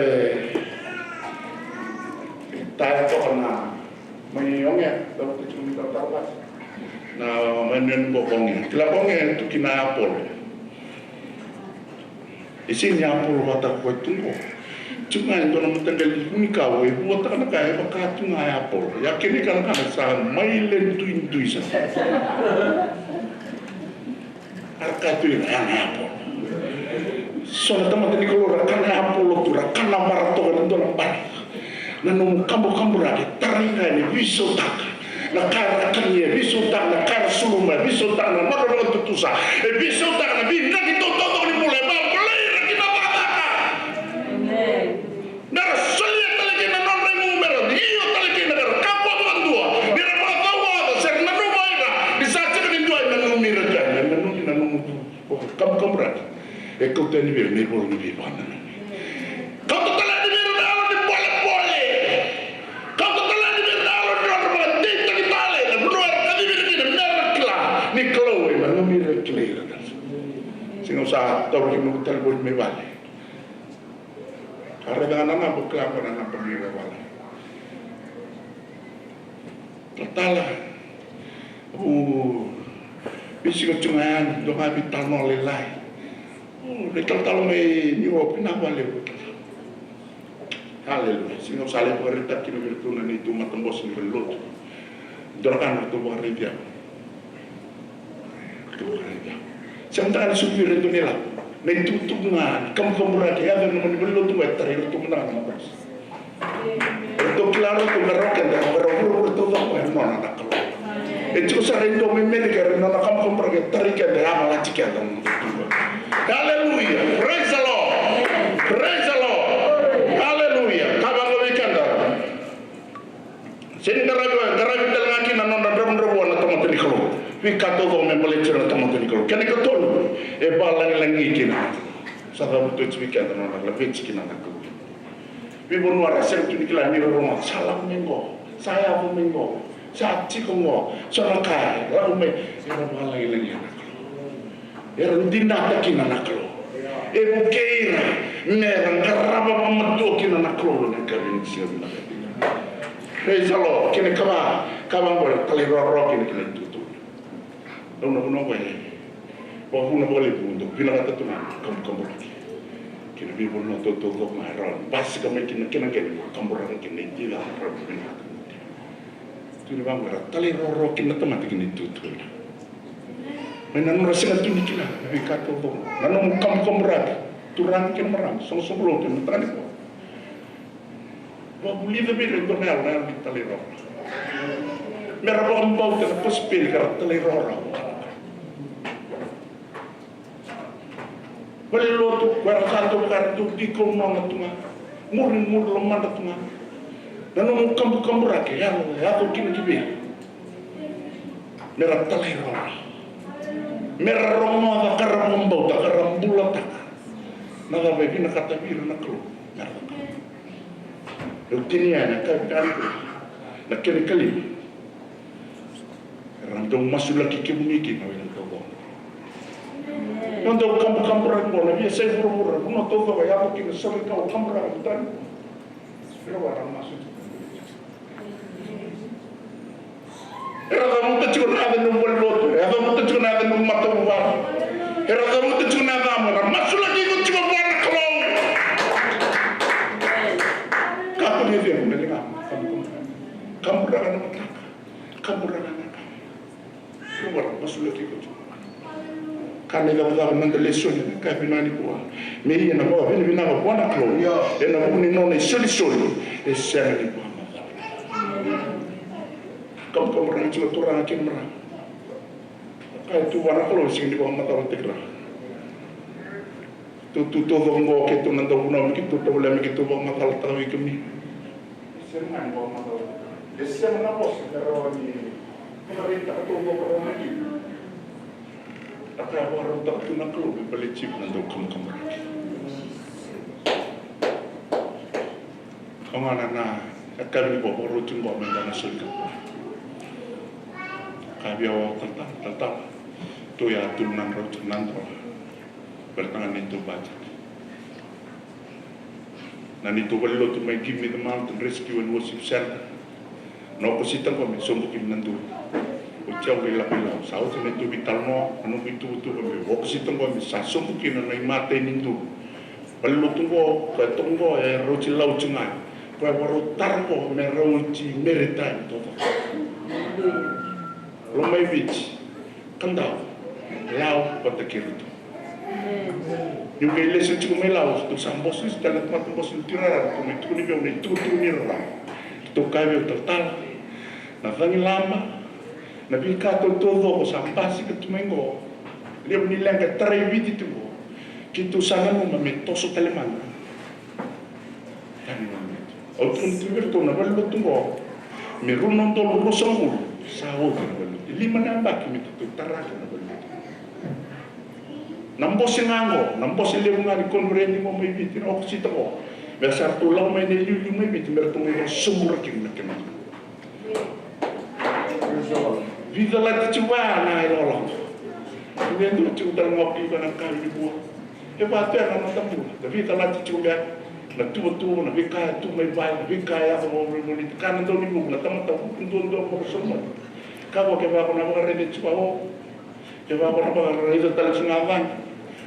taya toka na mai Oge, dau tiko ni talatala vata. Na mai nenu ko Oge. Kila ko Oge tu kina Apolo. E sega ni Apolo vata ko e tu qo. Tu ga e dua na mataqali vunikau e vuataka na ka e vaka tu ga e Apolo. Ia kena ikanakana sa mai le duidui sa. Era kaya tu ira, ya na Apolo. So na tamata ni Kalou ra kana Apolo tu, ra kana mara toka na dua na bari. Na nomu kabukaburaki e tarai ira yani, e veisautaka na ka era kania, e veisautaka na ka era suluma, e veisautaka na nodra vakatutusa, e veisautaka na veidraki taucoko ni bula, e vakabulai ira ki na cakacaka. Amen. Mera solia tale kina na nodra igu mera io tale kina mera kakua vakadua ni ra vakacauoca se ra nanuma o ira ni sa sega ni dua e nanumi ira kina. E nanumi na nomu kabukaburaki. E kauta yani vei ira na ivola ni veivakananumi. Kauta tale yani vei ira na yalo ni bolebole. Kauta tale yani vei ira na yalo ni nodra vakadeitaki tale na vanua era kacivi ira kina mera kila ni Kalou e nanumi ira, e kilai ira. Sega, au sa taura kina noqu talevoni mai vale. A raica ga na naba, au kila ga na naba ni ra vale. Talatala, au veisiko tu ga yani, dua ga veitalanoa lailai. O, na italatala mai Niu Yoka, vinaka vakalevu. Aleluya. Sega, au sa lai vakaraitaka kina vei iratou na neitou matabose ni valenilotu. Dua na ka na ratou vakaraici au. Ratou vakaraici au. Sega, mada ga ni solia vei iratou na ilavo. Na itukutuku ga ni kabukaburaki e yaco ena nomuni valenilotu qo e tarai iratou mada ga na matabose. Eratou kila ratou me rawa keda, me rawa vuravura taucoko e nona na Kalou. E tiko sara e dua mai Merika, era nona kabukaburaki e tarai keda, e yavalati keda. Hallelujah. Praise the Lord. Praise the Lord. Hallelujah. Ka vaqo vei keda. Sega ni qaravi, qaravi tale ga kina na nodra dravudravua na tamata ni Kalou. Veika taucoko me baleti ira na tamata ni Kalou. Kena ikatolu, e vakalagilagi kina. Sa cavuti oti vei keda na nodra laveti kina na Kalou. Veivanua ra sega tu ni kila ni rorogo, sa lako mai qo, sa yaco mai qo, sa tiko qo, so na ka e lako mai, era vakalagilagi na Kalou. Era dinata kina na Kalou. E vukei ira me ra qarava vakamatua kina na Kalou na ka vinaka sega vinaka. Praise the Lord. Kena ikava, kava qo e talairawarawa kina kina itutu. Dau na vuna qo e vakavuna vakalevu dau vinakata tu na kabukaburaki. Kina veivanua taucoko ga e rawa ni basika mai kina kena qele, kaburaka kina idica rawa ni vinakata. Tu ni vaqo era talairawarawa kina na tamata kina itutu. Mai na nodra sega tu ni kila na veika taucoko. Na nomu kabukaburaki, turaga kei na marama, soqosoqo lotu ena mataka nikua. Vakavulica vei ira e dua na yalo, na yalo ni talairawarawa. Me ra vakabauta na kosipeli ka ra talairawarawa. Valelotu, ko era sa dau vaka era dau dikau noda tu ga. Murimuri lomadra tu ga. Na nomu kabukaburaki, e yaco, e yaco kina ki vei. Me ra talairawarawa. Me ra rogoca ka ra vakabauta ka ra bulataka na cava e vinakata vei ira na Kalou. Me ra cakava. Au tinia na ka e vinaka na kena ikalima. Era dau masulaki kemuni kina o ira taucoko. Ena dau kabukaburaki qo na veiyasai vuravura, vanua taucoko e yaco kina sori kau kaburaki tani. Era vara masu. Era cavuta tiko na yaca ni nomu valenilotu, era cavuta tiko na yaca ni nomu matavuvale, era cavuta tiko na yacamu, era masulaki iko tiko vua na Kalou. Kakua ni cegu na ligana. Kaburaka na mataka, kaburaka na ka. Era vara masulaki iko tiko. Ka na icavacava na noda lesoni ena yakavi vinaka nikua. Me ia na vakavinavinaka vua na Kalou ena vuku ni nona isolisoli e sega ni vakamacala. Kabukaburaki tiko turaga kei na marama. Ka e tu vua na Kalou e sega ni vakamacalataki rawa. Tou tu taucoko qo keitou na dau vunau me keitou tovolea me keitou vakamacalataka vei kemuni. E sega ni vakamacala. E sega na vosa me rawa ni vakaraitaka taucoko rawa mai kina. A ka e vakarautaka tu na Kalou me baleti iko na dau kabukaburaki. Au ga na, na, na yakavi qo vakaroti qo me da na soli ka. Ka via o talatala, talatala. Tou ya tu na drau tu na drau. Baleta ga neitou budget. Na neitou valenilotu mai Give Me the Mountain Rescue and Worship Center. Na opposite qo me sobu kina na duru. Oti au qai lako i Lau, sa oti na neitou veitalanoa, na noqu ituvatuva me opposite qo me sa sobu kina na imatai ni duru. Valenilotu qo, koya toka qo e rauti Lau tiko ga. Koya vakarau tara qo me rauti maritime toka. Lomaiviti, Kadavu, Lau vata kei iratou. Niu qai lesu tiko mai Lau, tou sa bose lesu tale na tamata bose ni Tirara, tou mai tukuni vei au na itukutuku ni rarama. Tou kaya vei au, talatala, na cagilaba, na veika taucoko sa basika tu mai qo. Levu ni leqa e tarai Viti tu qo. Keitou sa nanuma me toso tale mada. Au tukuna tiko vei iratou na valenilotu qo me rua na udolu ruasagavulu sa oti na valenilotu. E lima na yabaki me keitou tara kina na valenilotu. Na bose ga qo, na bose levu ga ni koniferedi qo mai Viti, na opposite qo. Me sa ratou lako mai na iliuliu mai Viti me ratou qai sobu ira kina na kena. Veicalati tiko vaya na ilakolako. Ni dua tiko tale ga o Piva na ka ni vua. E vatu ya na matabula. Da veicalati tiko vaya na tuvatuva, na veika e tu mai vale, na veika e yaco vakavolivoli, ka na dau ni vuku na tamata vuku duadua vakasolomoni. Ka vaka kevaka ko na vakaraica tiko vaka o Kevaka ko na vakaraica tale tiko ga vaqo,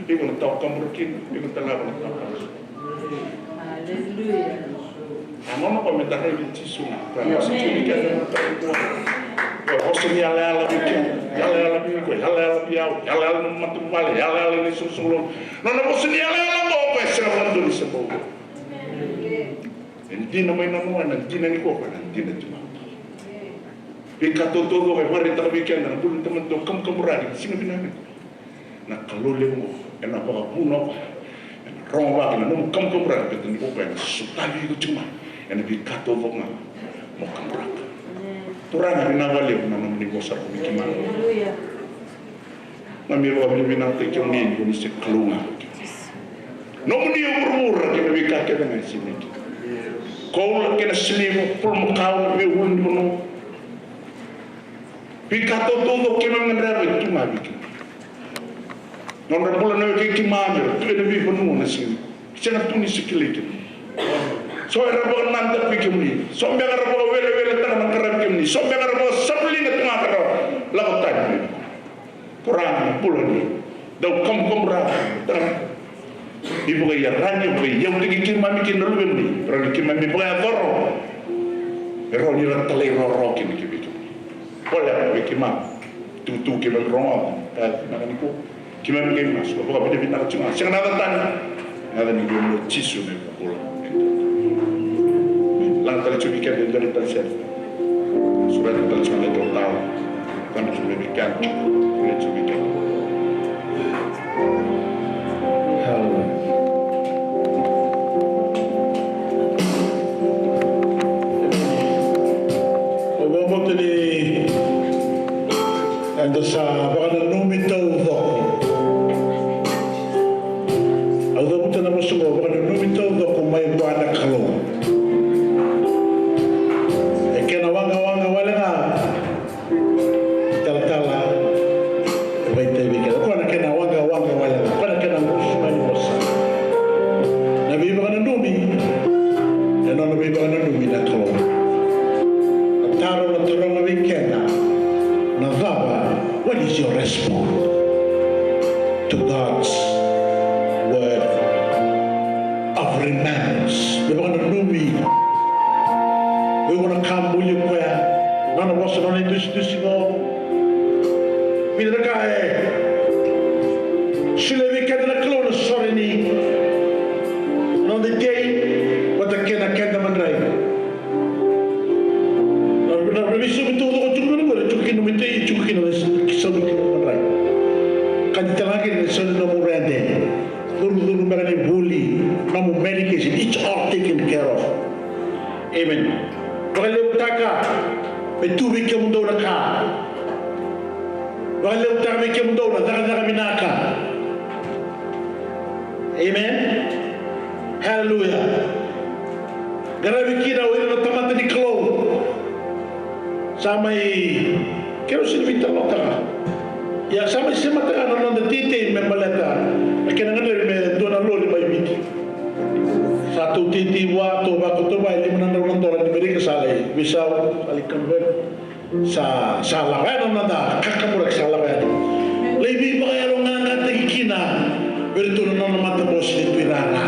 iko na tawa kabura kina, iko tale ga na tawa kabura. Aleluya. A gauna ko me da raici Jisu na, ko e vosa tiko vei keda na tawa kabura. Ko e vosa ni yalayala vei keda, yalayala vei iko, yalayala vei au, yalayala na matavuvale, yalayala ni soqosoqo lotu. Nona vosa ni yalayala qo, ko e sega vakadua ni se bau. E dina mai na noa, ena dina nikua, ko ena dina tiko. Veika taucoko e vakaraitaka vei keda na bula ni tamata dau kabukaburaki ena siga vinaka nikua. Na Kalou levu oqo ena vakavuna o koya, ena rogo vaka na nomu kabukaburaki, baleta ni o koya ena sotavi iko tiko mai ena veika taucoko ga mo kaburaka. Turaga, vinaka vakalevu na nomuni vosa vei keimami. Keimami vakavinavinakataki kemuni ni ko ni se Kalou ga. Nomuni o vuravura kei na veika kece ga e sinai kina. Koula kei na siliva, bulumakau, na veiulunivanua. Veika taucoko keimami gadreva e tu ga vei kemuni. Nodra bula na wekai keimami era tu ena veivanua na siga. Sega tu ni se kilai kemuni. So era vakanadaku vei kemuni. So beka era vakaweleweletaka na qaravi kemuni. So beka era vakasavuliga tu ga ka ra lako tani. Turaga, na bula ni dau kamukamu rawa. Turaga, ni vakaiyaragi, vakaiyautaki keimami kei na luvemuni. Rawa ni keimami vakayacora. E rawa ni ra talairawarawa kina ki vei kemuni. Voleka vei keimami. Tukutuku keimami rogoca. E, na ka nikua. Keimami qai masu, vakavinavinaka tiko ga. Sega na yaca tani. Na yaca ni Kalou o Jisu na iVakabula. Laga tale tiko vei keda e dua na tale sere. Sureta tale tiko na italatala. Tani tiko vei keda. Tani tiko vei keda. Hallelujah. Au vakabauta ni eda sa vakananumi taucoko. Au cavuta na vosa oqo, vakananumi taucoko mai vua na Kalou. E kena waqawaqa wale ga. Talatala, e vakaitavi keda. O koya na kena waqawaqa wale ga. O koya na kena gusu mai ni vosa. Na veivakananumi, e nona veivakananumi na Kalou. Na taro na taroga vei keda, na cava, what is your response to God's word of remembrance? Veivakananumi. Vei koya na ka buli koya. Nona vosa, nona idusidusi qo. Vica na ka e solia vei keda na Kalou na sore ni noda itei vata kei na keda madrai. Na, na, na veisaumi taucoko tiko mai na qori, tiko kina nomu itei, tiko kina na saumi kina madrai. Ka ni tala kina na saumi nomu rede. Curucuru beka ni vuli, nomu medication, it's all taken care of. Amen. Vakalevutaka me tu vei kemudou na ka. Vakalevutaka vei kemudou na cakacaka vinaka. Amen. Hallelujah. Qaravi kina o ira na tamata ni Kalou. Sa mai, keirau sega ni veitalanoataka. Ia sa mai semata ga na noda teitei me baleta na kena gadrevi me dua na lori mai Viti. Sa tou teitei vua, tou vakauta vua e lima na drau na dola ni Merika, sa lai veisau, sa lai convert. Sa, sa lako yani na noda kakaburaki, sa lako yani. Lai veivakayaloqaqataki kina vei iratou na nona matabose ni tuirara.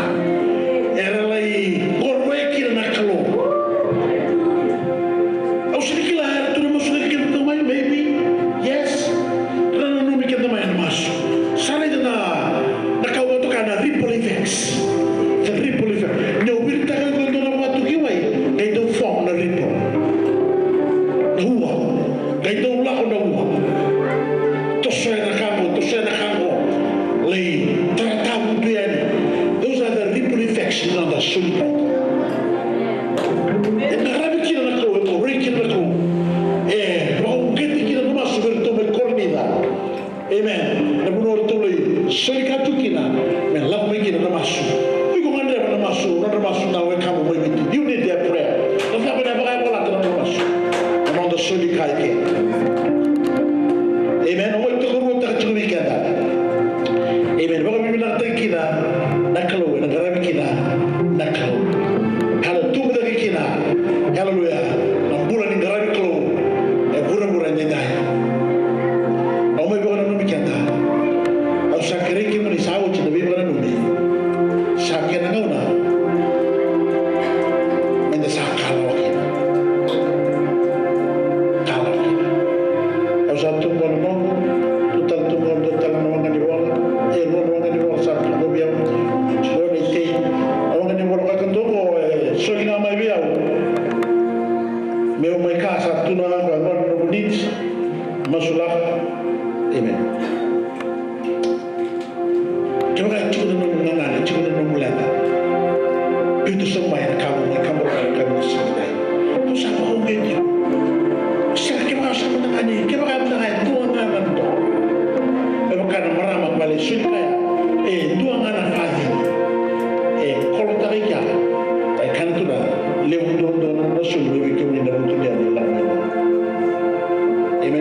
Era lai qoroya kina na Kalou. Au sega ni kila, eratou na masulaki keda mai, maybe. Yes. Ra nanumi keda mai ena masu. Sa raica na, na ka au vakatoka na ripple effects. The ripple effect. Ni o viritaka iko e dua na vatu ki wai, qai dau form na ripple. Na ua. Qai dau lako na ua. Tosoya na ka qo, tosoya na ka qo. Lai taratavutu yani. Those are the ripple effects ni noda soli. E qaravi kina na Kalou, e koroi kina na Kalou. E vakauqeti kina na masu vei iratou mai Korinica. Amen. Na vanua ratou lai soli ka tu kina, me lako mai kina na masu. Iko gadreva na masu, nodra masu na wekamu mai Viti. You need their prayer. Na cava na vakayavalata na nodra masu? Na noda soli ka eke. Amen. Au mai tokaruataka tiko vei keda. Amen. Vakavinavinakataki kina na Kalou, ena qaravi kina na Kalou. Hallelujah. Tubu cake kina. Hallelujah. Na bula ni qaravi Kalou e vuravura edaidai. Au mai vakananumi keda. Au sa kerei kemuni, sa oti na veivakananumi. Sa kena gauna meda sa kalawa kina. Kalawa kina. Au sa tu qo na noqu, tu tale tu qo, dua tale na waqa ni vola. E rua na waqa ni vola sa tu qo vei au. Qo na itei. Na waqa ni vola ka kadua qo e soli ga mai vei au. Meu mai ka sa tu na waqa, e rua na noqu needs. Masulaka. Amen. Kevaka e tiko na nomu gagana, e tiko na nomu leqa, biuta sobu mai na ka mo mai kabura na ka mo sega ni dai. Au sa vakauqeti iko.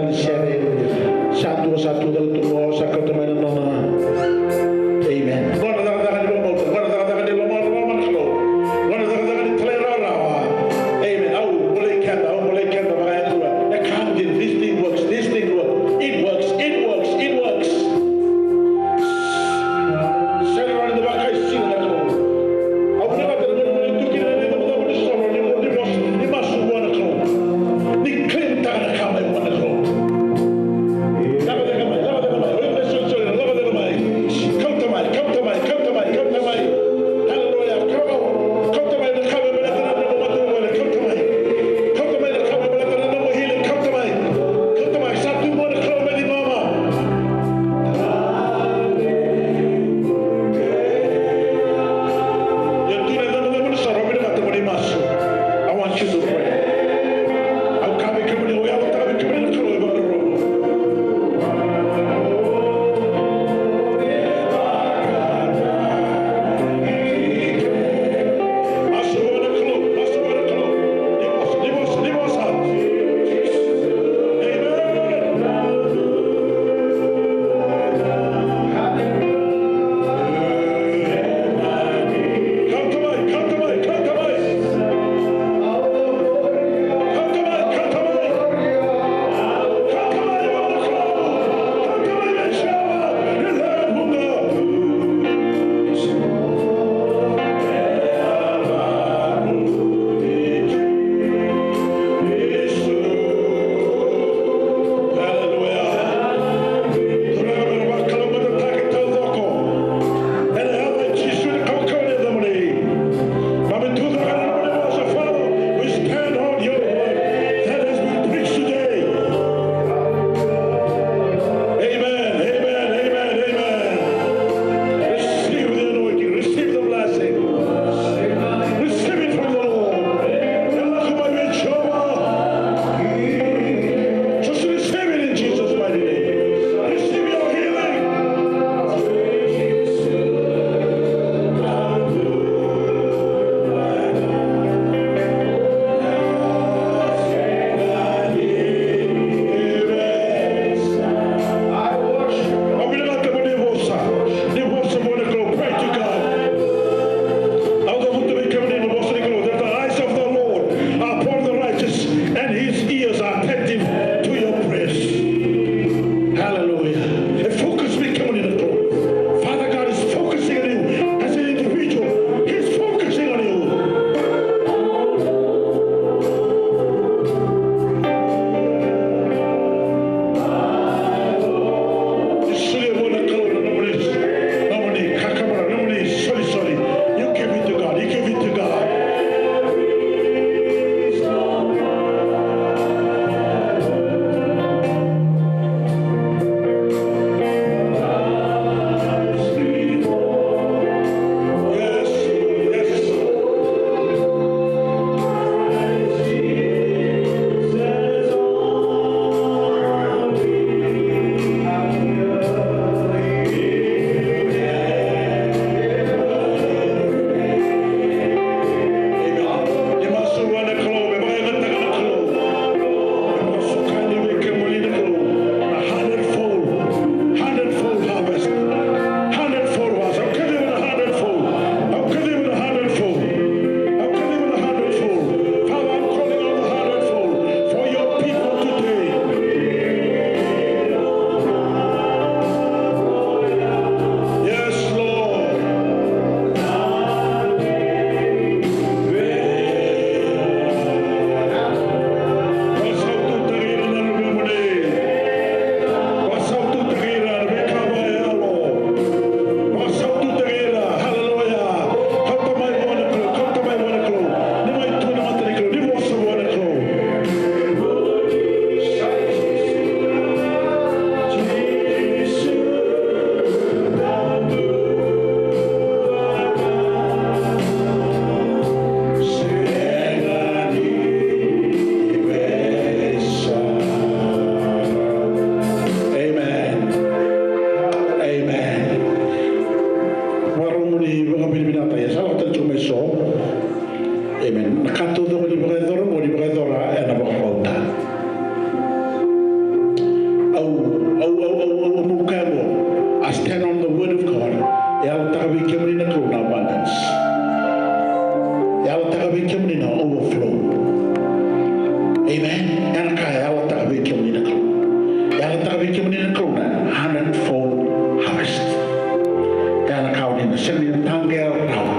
tale ni sere. Sa dua, sa tu tale tu qo, sa kauta mai na nona. Amen. Qo na cakacaka ni lomaocaoca, qo na cakacaka ni lomaocaoca na Kalou. Qo na cakacaka ni talairawarawa. Amen. Au bolei keda, au bolei keda vakayadua. E ka dina, this thing works, this thing works. It works, it works, it works. Sega ni rawa ni da vakaisini na Kalou. Au vinakata na gauna mo ni tu kina na icavacava ni soro, ni mo, ni mo, ni masu vua na Kalou. Ni claim taka na ka mai vua na Kalou. Lako cake mai, lako cake mai. Oi, mai solisoli, lako cake mai. Kauta mai, kauta mai, Amen. Ia na ka e yalataka vei kemuni na Kalou. E yalataka vei kemuni na Kalou na hundredfold harvest. Ia na ka o ni na sega ni na taqeya rawa.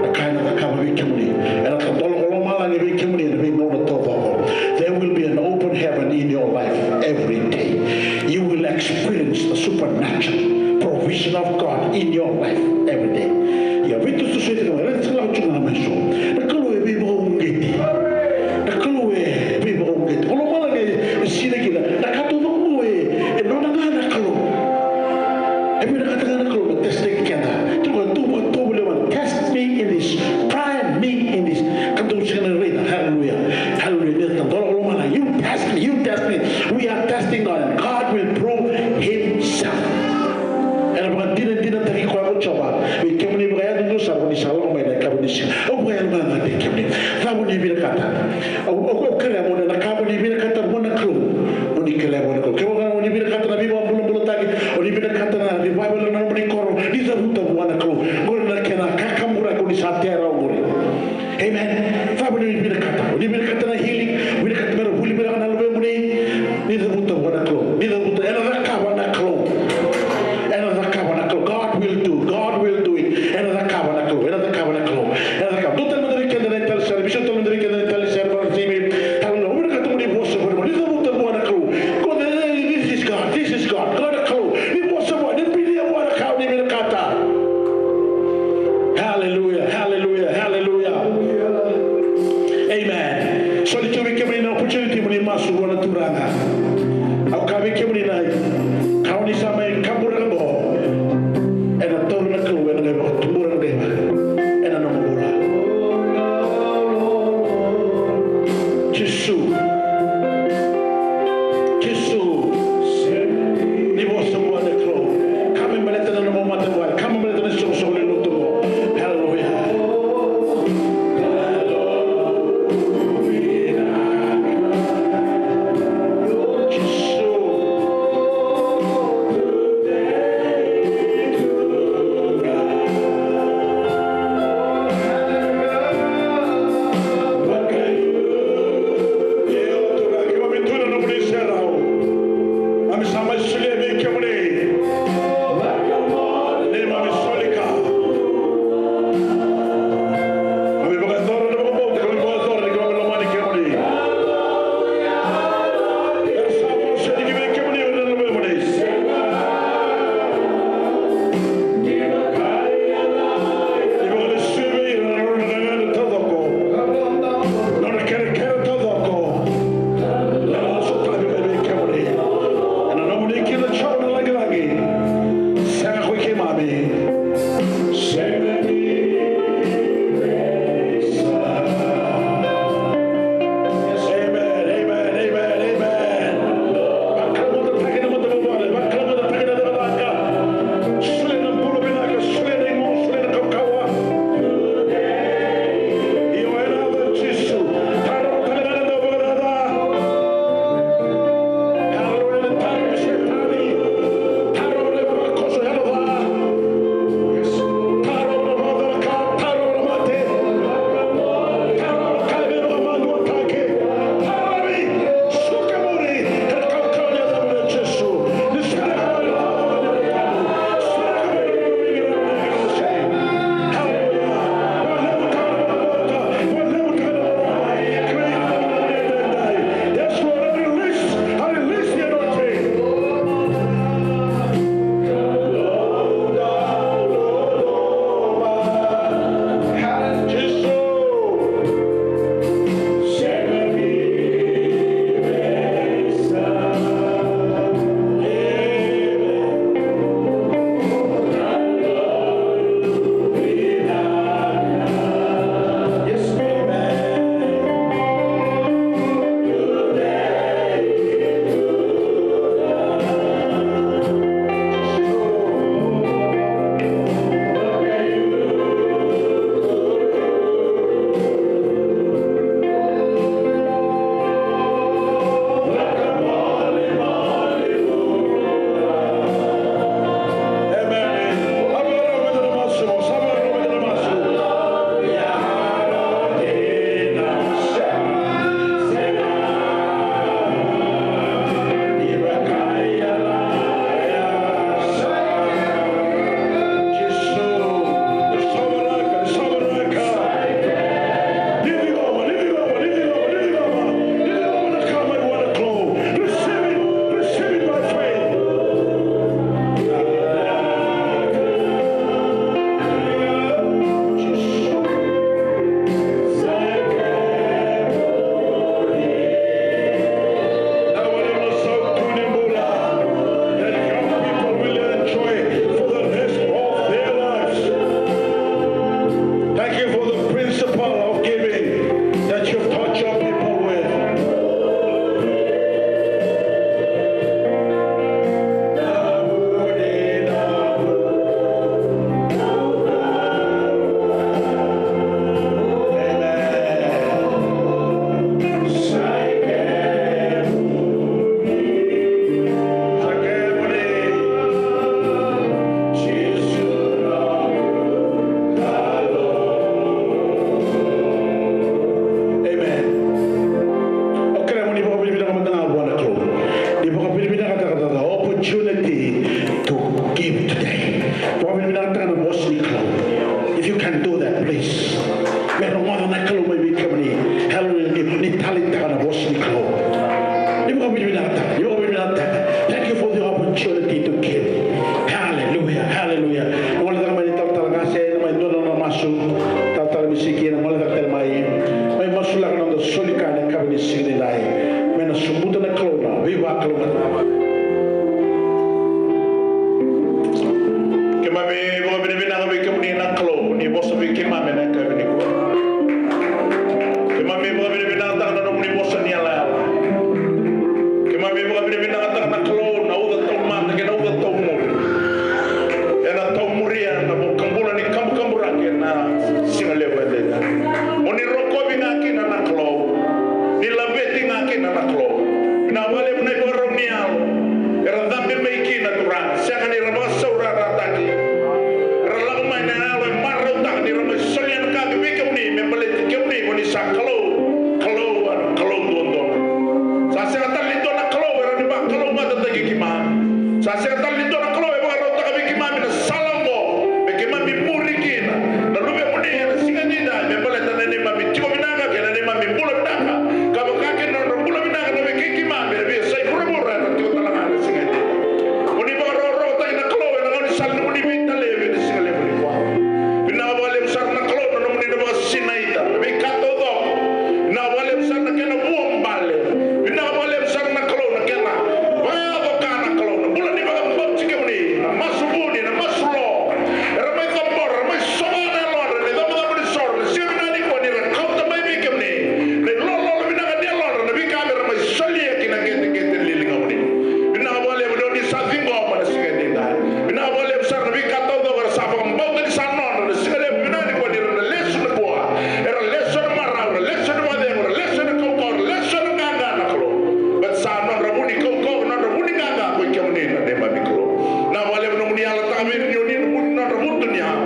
Na ka ena cakava vei kemuni. Ena tadola ko lomalagi vei kemuni ena veigauna taucoko. There will be an open heaven in your life every day. You will experience the supernatural provision of God in your life every day. Ia veitusutusu e tiko mai, ena tiko lako tiko na meso. Na Kalou e veivakauqeti. Na Kalou e veivakauqeti. O lomalagi e sinai kina. Na ka taucoko e, e nona ga na Kalou. E vinakata ga na Kalou me test-taki keda. Tiko e tu vakatovolea, test me in this, try me in this. Ka dou sega ni raica. Hallelujah. Hallelujah. Ni tadola ko lomalagi. You test me, you test me. We are testing God, and God will prove himself. Ena vakadinadinataki koya ko Jiova vei kemuni vakayadudua sara ko ni sa lako mai na yakavi ni siga. Au vakayaloqaqataki kemuni. Cava o ni vinakata? Au, au, au kerea mo ni, na ka mo ni vinakata vua na Kalou, mo ni kerea vua na Kalou. Kevaka o ni vinakata na veivakabulabulataki, o ni vinakata na revival ena nomuni koro, ni cavuta vua na Kalou. Qori na kena kakaburaki o ni sa tara qori. Amen. Cava o ni vinakata? O ni vinakata na healing, vinakata mera vuli vei ira na luvemuni. Ni cavuta vua na Kalou. Ni cavuta, ena cakava na Kalou. Ena cakava na Kalou. God will do. God will do it. Ena cakava na Kalou. Ena cakava na Kalou. Ena cakava. Dou tale mada vei keda na italisere. Bishop, tale mada vei keda na italisere. Vakarakitaki. Hallelujah. Vinakata mo ni vosa vua na Kalou. Ni cavuta vua na Kalou. Ko, this is God. This is God. Ko na Kalou. Ni vosa vua. Ni binia vua na Kalou. Ni vinakata. Hallelujah. Hallelujah. Hallelujah. Amen. Soli tu vei kemuni na opportunity mo ni masu vua na Turaga. Au kaya vei kemuni na ka o ni sa mai kaburaka qo, ena taura na Kalou, ena qai vakatubura na qai vaka ena nomu bula. Jisu. Jisu. Ni vosa vua na Kalou. Ka me baleta na nomu matavuvale. Ka me baleta na isoqosoqo ni lotu qo. Hallelujah. Jisu. Ni vakavinavinakataka, ni vakavinavinakataka. Thank you for the opportunity to give. Hallelujah, hallelujah. Gole tale mai ni talatala qase, mai dua na masu. Talatala Misiki, na gole tale mai. Mai masulaka na noda soli ka ena yakavi ni siga nidai. Me na sobuta na Kalou na veivakalougatataki. Keimami vakavinavinaka vei kemuni na Kalou, ni vosa vei keimami ena yakavi nikua. Keimami vakavinavinakataka na nomuni vosa ni yalayala. Keimami vakavinavinakataka na Kalou na uca taumada kei na uca taumuri. Ena taumuria na vakabula ni kabukaburaki ena siga levu edaidai. Mo ni rokovi ga kina na Kalou. Ni laveti ga kina na Kalou. Vinaka vakalevu na ivakarau ni yalo era cabe mai kina, Turaga. Sega ni ra vakasaurarataki. Ra lako mai na yalo e marautaka ni ra mai solia na ka vei kemuni me baleti kemuni ko ni sa Kalou, Kalou, Kalou duadua. Sa sega tale ni dua na Kalou e rawa ni vakalougatataki keimami. Sa sega tale ni dua na Kalou e vakarautaka vei keimami na sala oqo me keimami muri kina na luvemuni ena siga nidai me baleta na neimami tiko vinaka kei na neimami bula vinaka. Ka vaka kina na nodra bula vinaka na wekai keimami ena veiyasai vuravura era tiko tale ga ena siga nidai. Mo ni vakarokorokotaki na Kalou ena gauna ni sala ni nomuni veitalevi ena siga levu nikua. Vinaka vakalevu sara na Kalou na nomuni na vakasinaita na veika taucoko. Vinaka vakalevu sara na kena vuabale. Vinaka vakalevu sara na Kalou na kena vakayaco ka na Kalou na bula ni vakabauti kemuni, na masu vuni, na masu lo. Era mai cabora, era mai sova na yalodra ena icabocabo ni soro ena siga vinaka nikua ni ra kauta mai vei kemuni na ilololo vinaka ni yalodra na veika me ra mai solia ki na qeteqete ni ligamuni. Vinaka vakalevu ni o ni sa ciqoma na siga edaidai. Vinaka vakalevu sara na veika taucoko era sa vakabauta ni sa nodra na siga levu vinaka nikua ni ra na lesu nikua. Era lesu ena marau, era lesu ena vakacegu, era lesu ena kaukauwa, era lesu ena qaqa na Kalou. Baleta sa nodra vu ni kaukauwa, nodra vu ni qaqa ko i kemuni na neimami Kalou. Vinaka vakalevu nomuni yalataka vei ira ni o ni na vu ni nodra vutuniyau.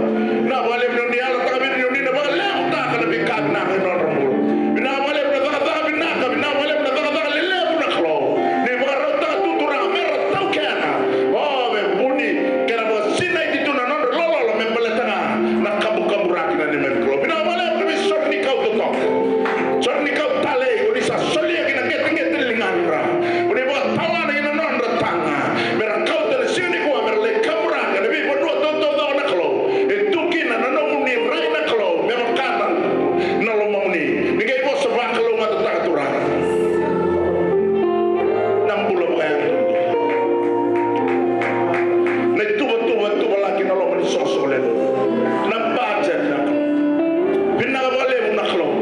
Vinaka vakalevu ni o ni yalataka vei ira ni o ni na vakalevutaka na veika vinaka ni nodra bula. Vinaka vakalevu na cakacaka vinaka, vinaka vakalevu na cakacaka lelevu na Kalou. Ni vakarautaka tu Turaga me ra taukena. O, me vu ni kena vakasinaiti tu na nodra lololo me baleta ga na kabukaburaki na neimami Kalou. Vinaka vakalevu na veisoro ni kau totoka. Soro ni kau talei, o ni sa solia ki na qeteqete ni ligadra. O ni vakatawana ki na nodra taga. Me ra kauta na siga nikua, me ra lai kaburaka na veivanua taucoko na Kalou. E tu kina na nomuni rai na Kalou, me vaka na lomamuni. Ni qai vosa vakalougatataka Turaga. Na bula vakayalo. Na ituvatuva, tuvalaki na loma ni soqosoqo levu. Na budget na Kalou. Vinaka vakalevu na Kalou.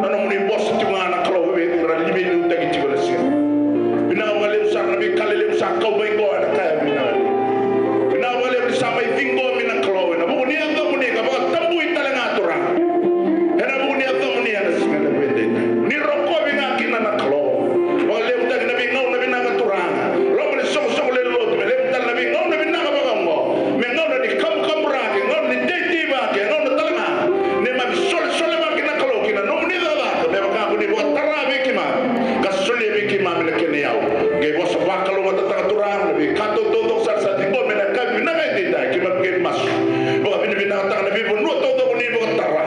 Na nomuni vosa tiko ga na Kalou vei ira na veiliutaki tiko na siga. Vinaka vakalevu sara na veika lelevu sa kau mai qo ena kaya vinaka. Vinaka vakalevu ni sa mai ciqomi na Kalou ena vuku ni yacamuni ka vakatabui tale ga Turaga. Ena vuku ni yacamuni ena siga na vede. Ni rokovi ga kina na Kalou. Vakalevutaki na veigauna vinaka Turaga. Loma ni soqosoqo lewe ni lotu me levu tale na veigauna vinaka vaka oqo. Me gauna ni kabukaburaki, gauna ni teitei vaki, gauna tale ga. Neimami solesolevaki na Kalou ki na nomuni cakacaka me vaka ko ni vakatara vei keimami ka solia vei keimami na kena iyau. Qai vosa vakalougatataka Turaga na veika taucoko sara sa ciqomi ena yakavi vinaka edaidai, keimami qai masu. Vakavinavinakataka na veivanua taucoko ni vakatara.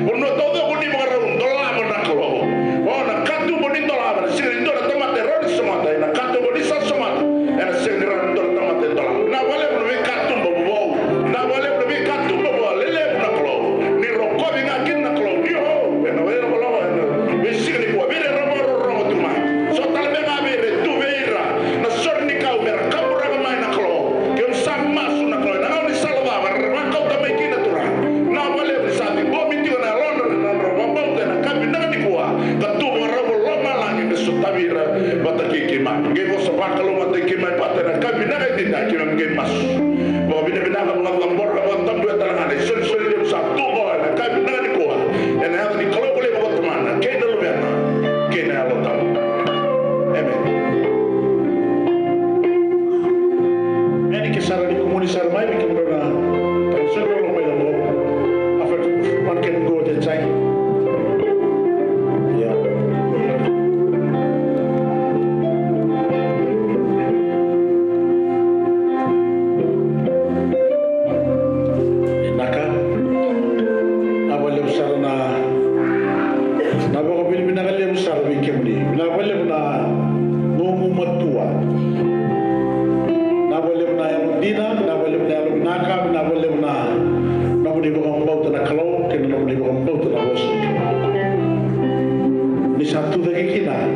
Vanua taucoko ni vakarau dolava na Kalou. O na katuba ni dolava na sega ni dua na tamata e rawa ni somata, ena katuba ni sa somata. Ena sega ni rawa ni dua na tamata e dolava. Vinaka vakalevu na veikatuba vovou. Vinaka vakalevu na veikatuba vou lelevu na Kalou. Ni rokovi ga kina na Kalou. Ni o, ena veirokoroko, ena veisiga nikua, vei ira era vakarorogo tu mai. So tale beka ga vei ira e tu vei ira na soro ni kau me ra kaburaka mai na Kalou. Keimami sa masu na Kalou. Ena gauna ni sala cava era vakauta mai kina Turaga. Vinaka vakalevu ni sa ciqomi tiko na yalodra na nodra vakabauta ena yakavi vinaka nikua. Ka tu vakarau vakalomalagi me sotavi ira vata kei keimami. Qai vosa vakalougatataki keimami vata ena yakavi vinaka edaidai, keimami qai masu. Vakavinavinaka, vakacabora, vakatabuya tale ga na isolisoli levu sa tu qo ena yakavi vinaka nikua. Ena yaca ni Kalou ko Luvena, ko Tamana kei na Luvena kei na Yalo Tabu. Emeni. Emeni. Ke sa rawa ni kumuni sara mai vei kemudrau na tani sori lolo mai na mo. After one can go at a time. Yeah. Vinaka. sa tucake kina,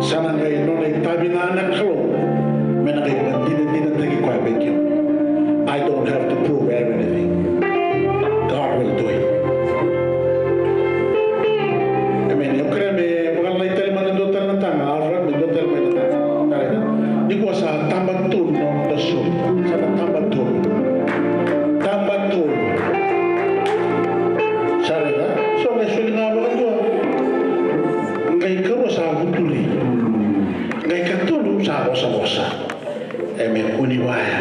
sa na qai nona itavi na Kalou me na qai vakadinadinataki koya vei kemuni. I don't have to prove anything. God will do it. Amen. Au kerea me vakalailai tale mada e dua tale na taga, Alfred, me dua tale mai na taga. Tale ga. Nikua sa tabatolu na noda soli. Sa na tabatolu. Tabatolu. Sa raica? So qai soli ga vakadua. Qai karua sa vuturi. Qai katolu sa vosavosa. E me kua ni vaya.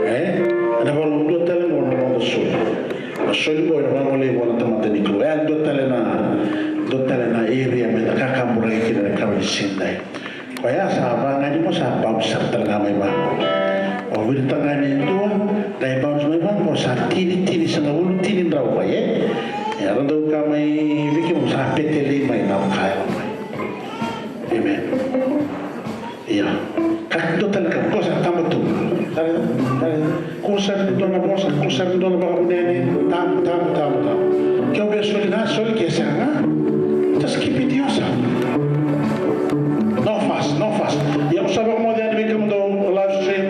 E? Na valu dua tale qo na noda soli. Na soli qo ena vagolei vua na tamata ni Kalou. E dua tale na, dua tale na area me da kakaburaki kina na yakavi ni siga edai. Koya sa vagani mo sa bounce sara tale ga mai vaqo. O viritagane e dua, qai bounce mai vaqo sa tini, tini sagavulu, tini drau mai, e? E, era dau ka mai vei kemuni sa petelei mai na ka e mai. Amen. Ia. Ka dua tale ka, dua sa tabatolu. Tale, tale. Kua sara ni dua na vosa, kua sara ni dua na vakamunene. Tabu, tabu, tabu, tabu. Ke o via soli ga, soli, ke sega ga, just keep it to yourself. No fuss, no fuss. Ia, au sa vakamoce yani vei kemudou live stream.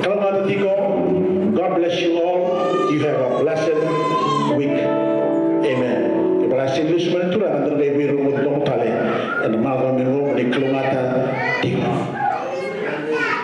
Kalougata tiko. God bless you all. You have a blessed week. Amen. Kevaka e sega ni lesu mai na Turaga, da na qai veirogoci domo tale ena macawa mai qo, ni kalougata tiko.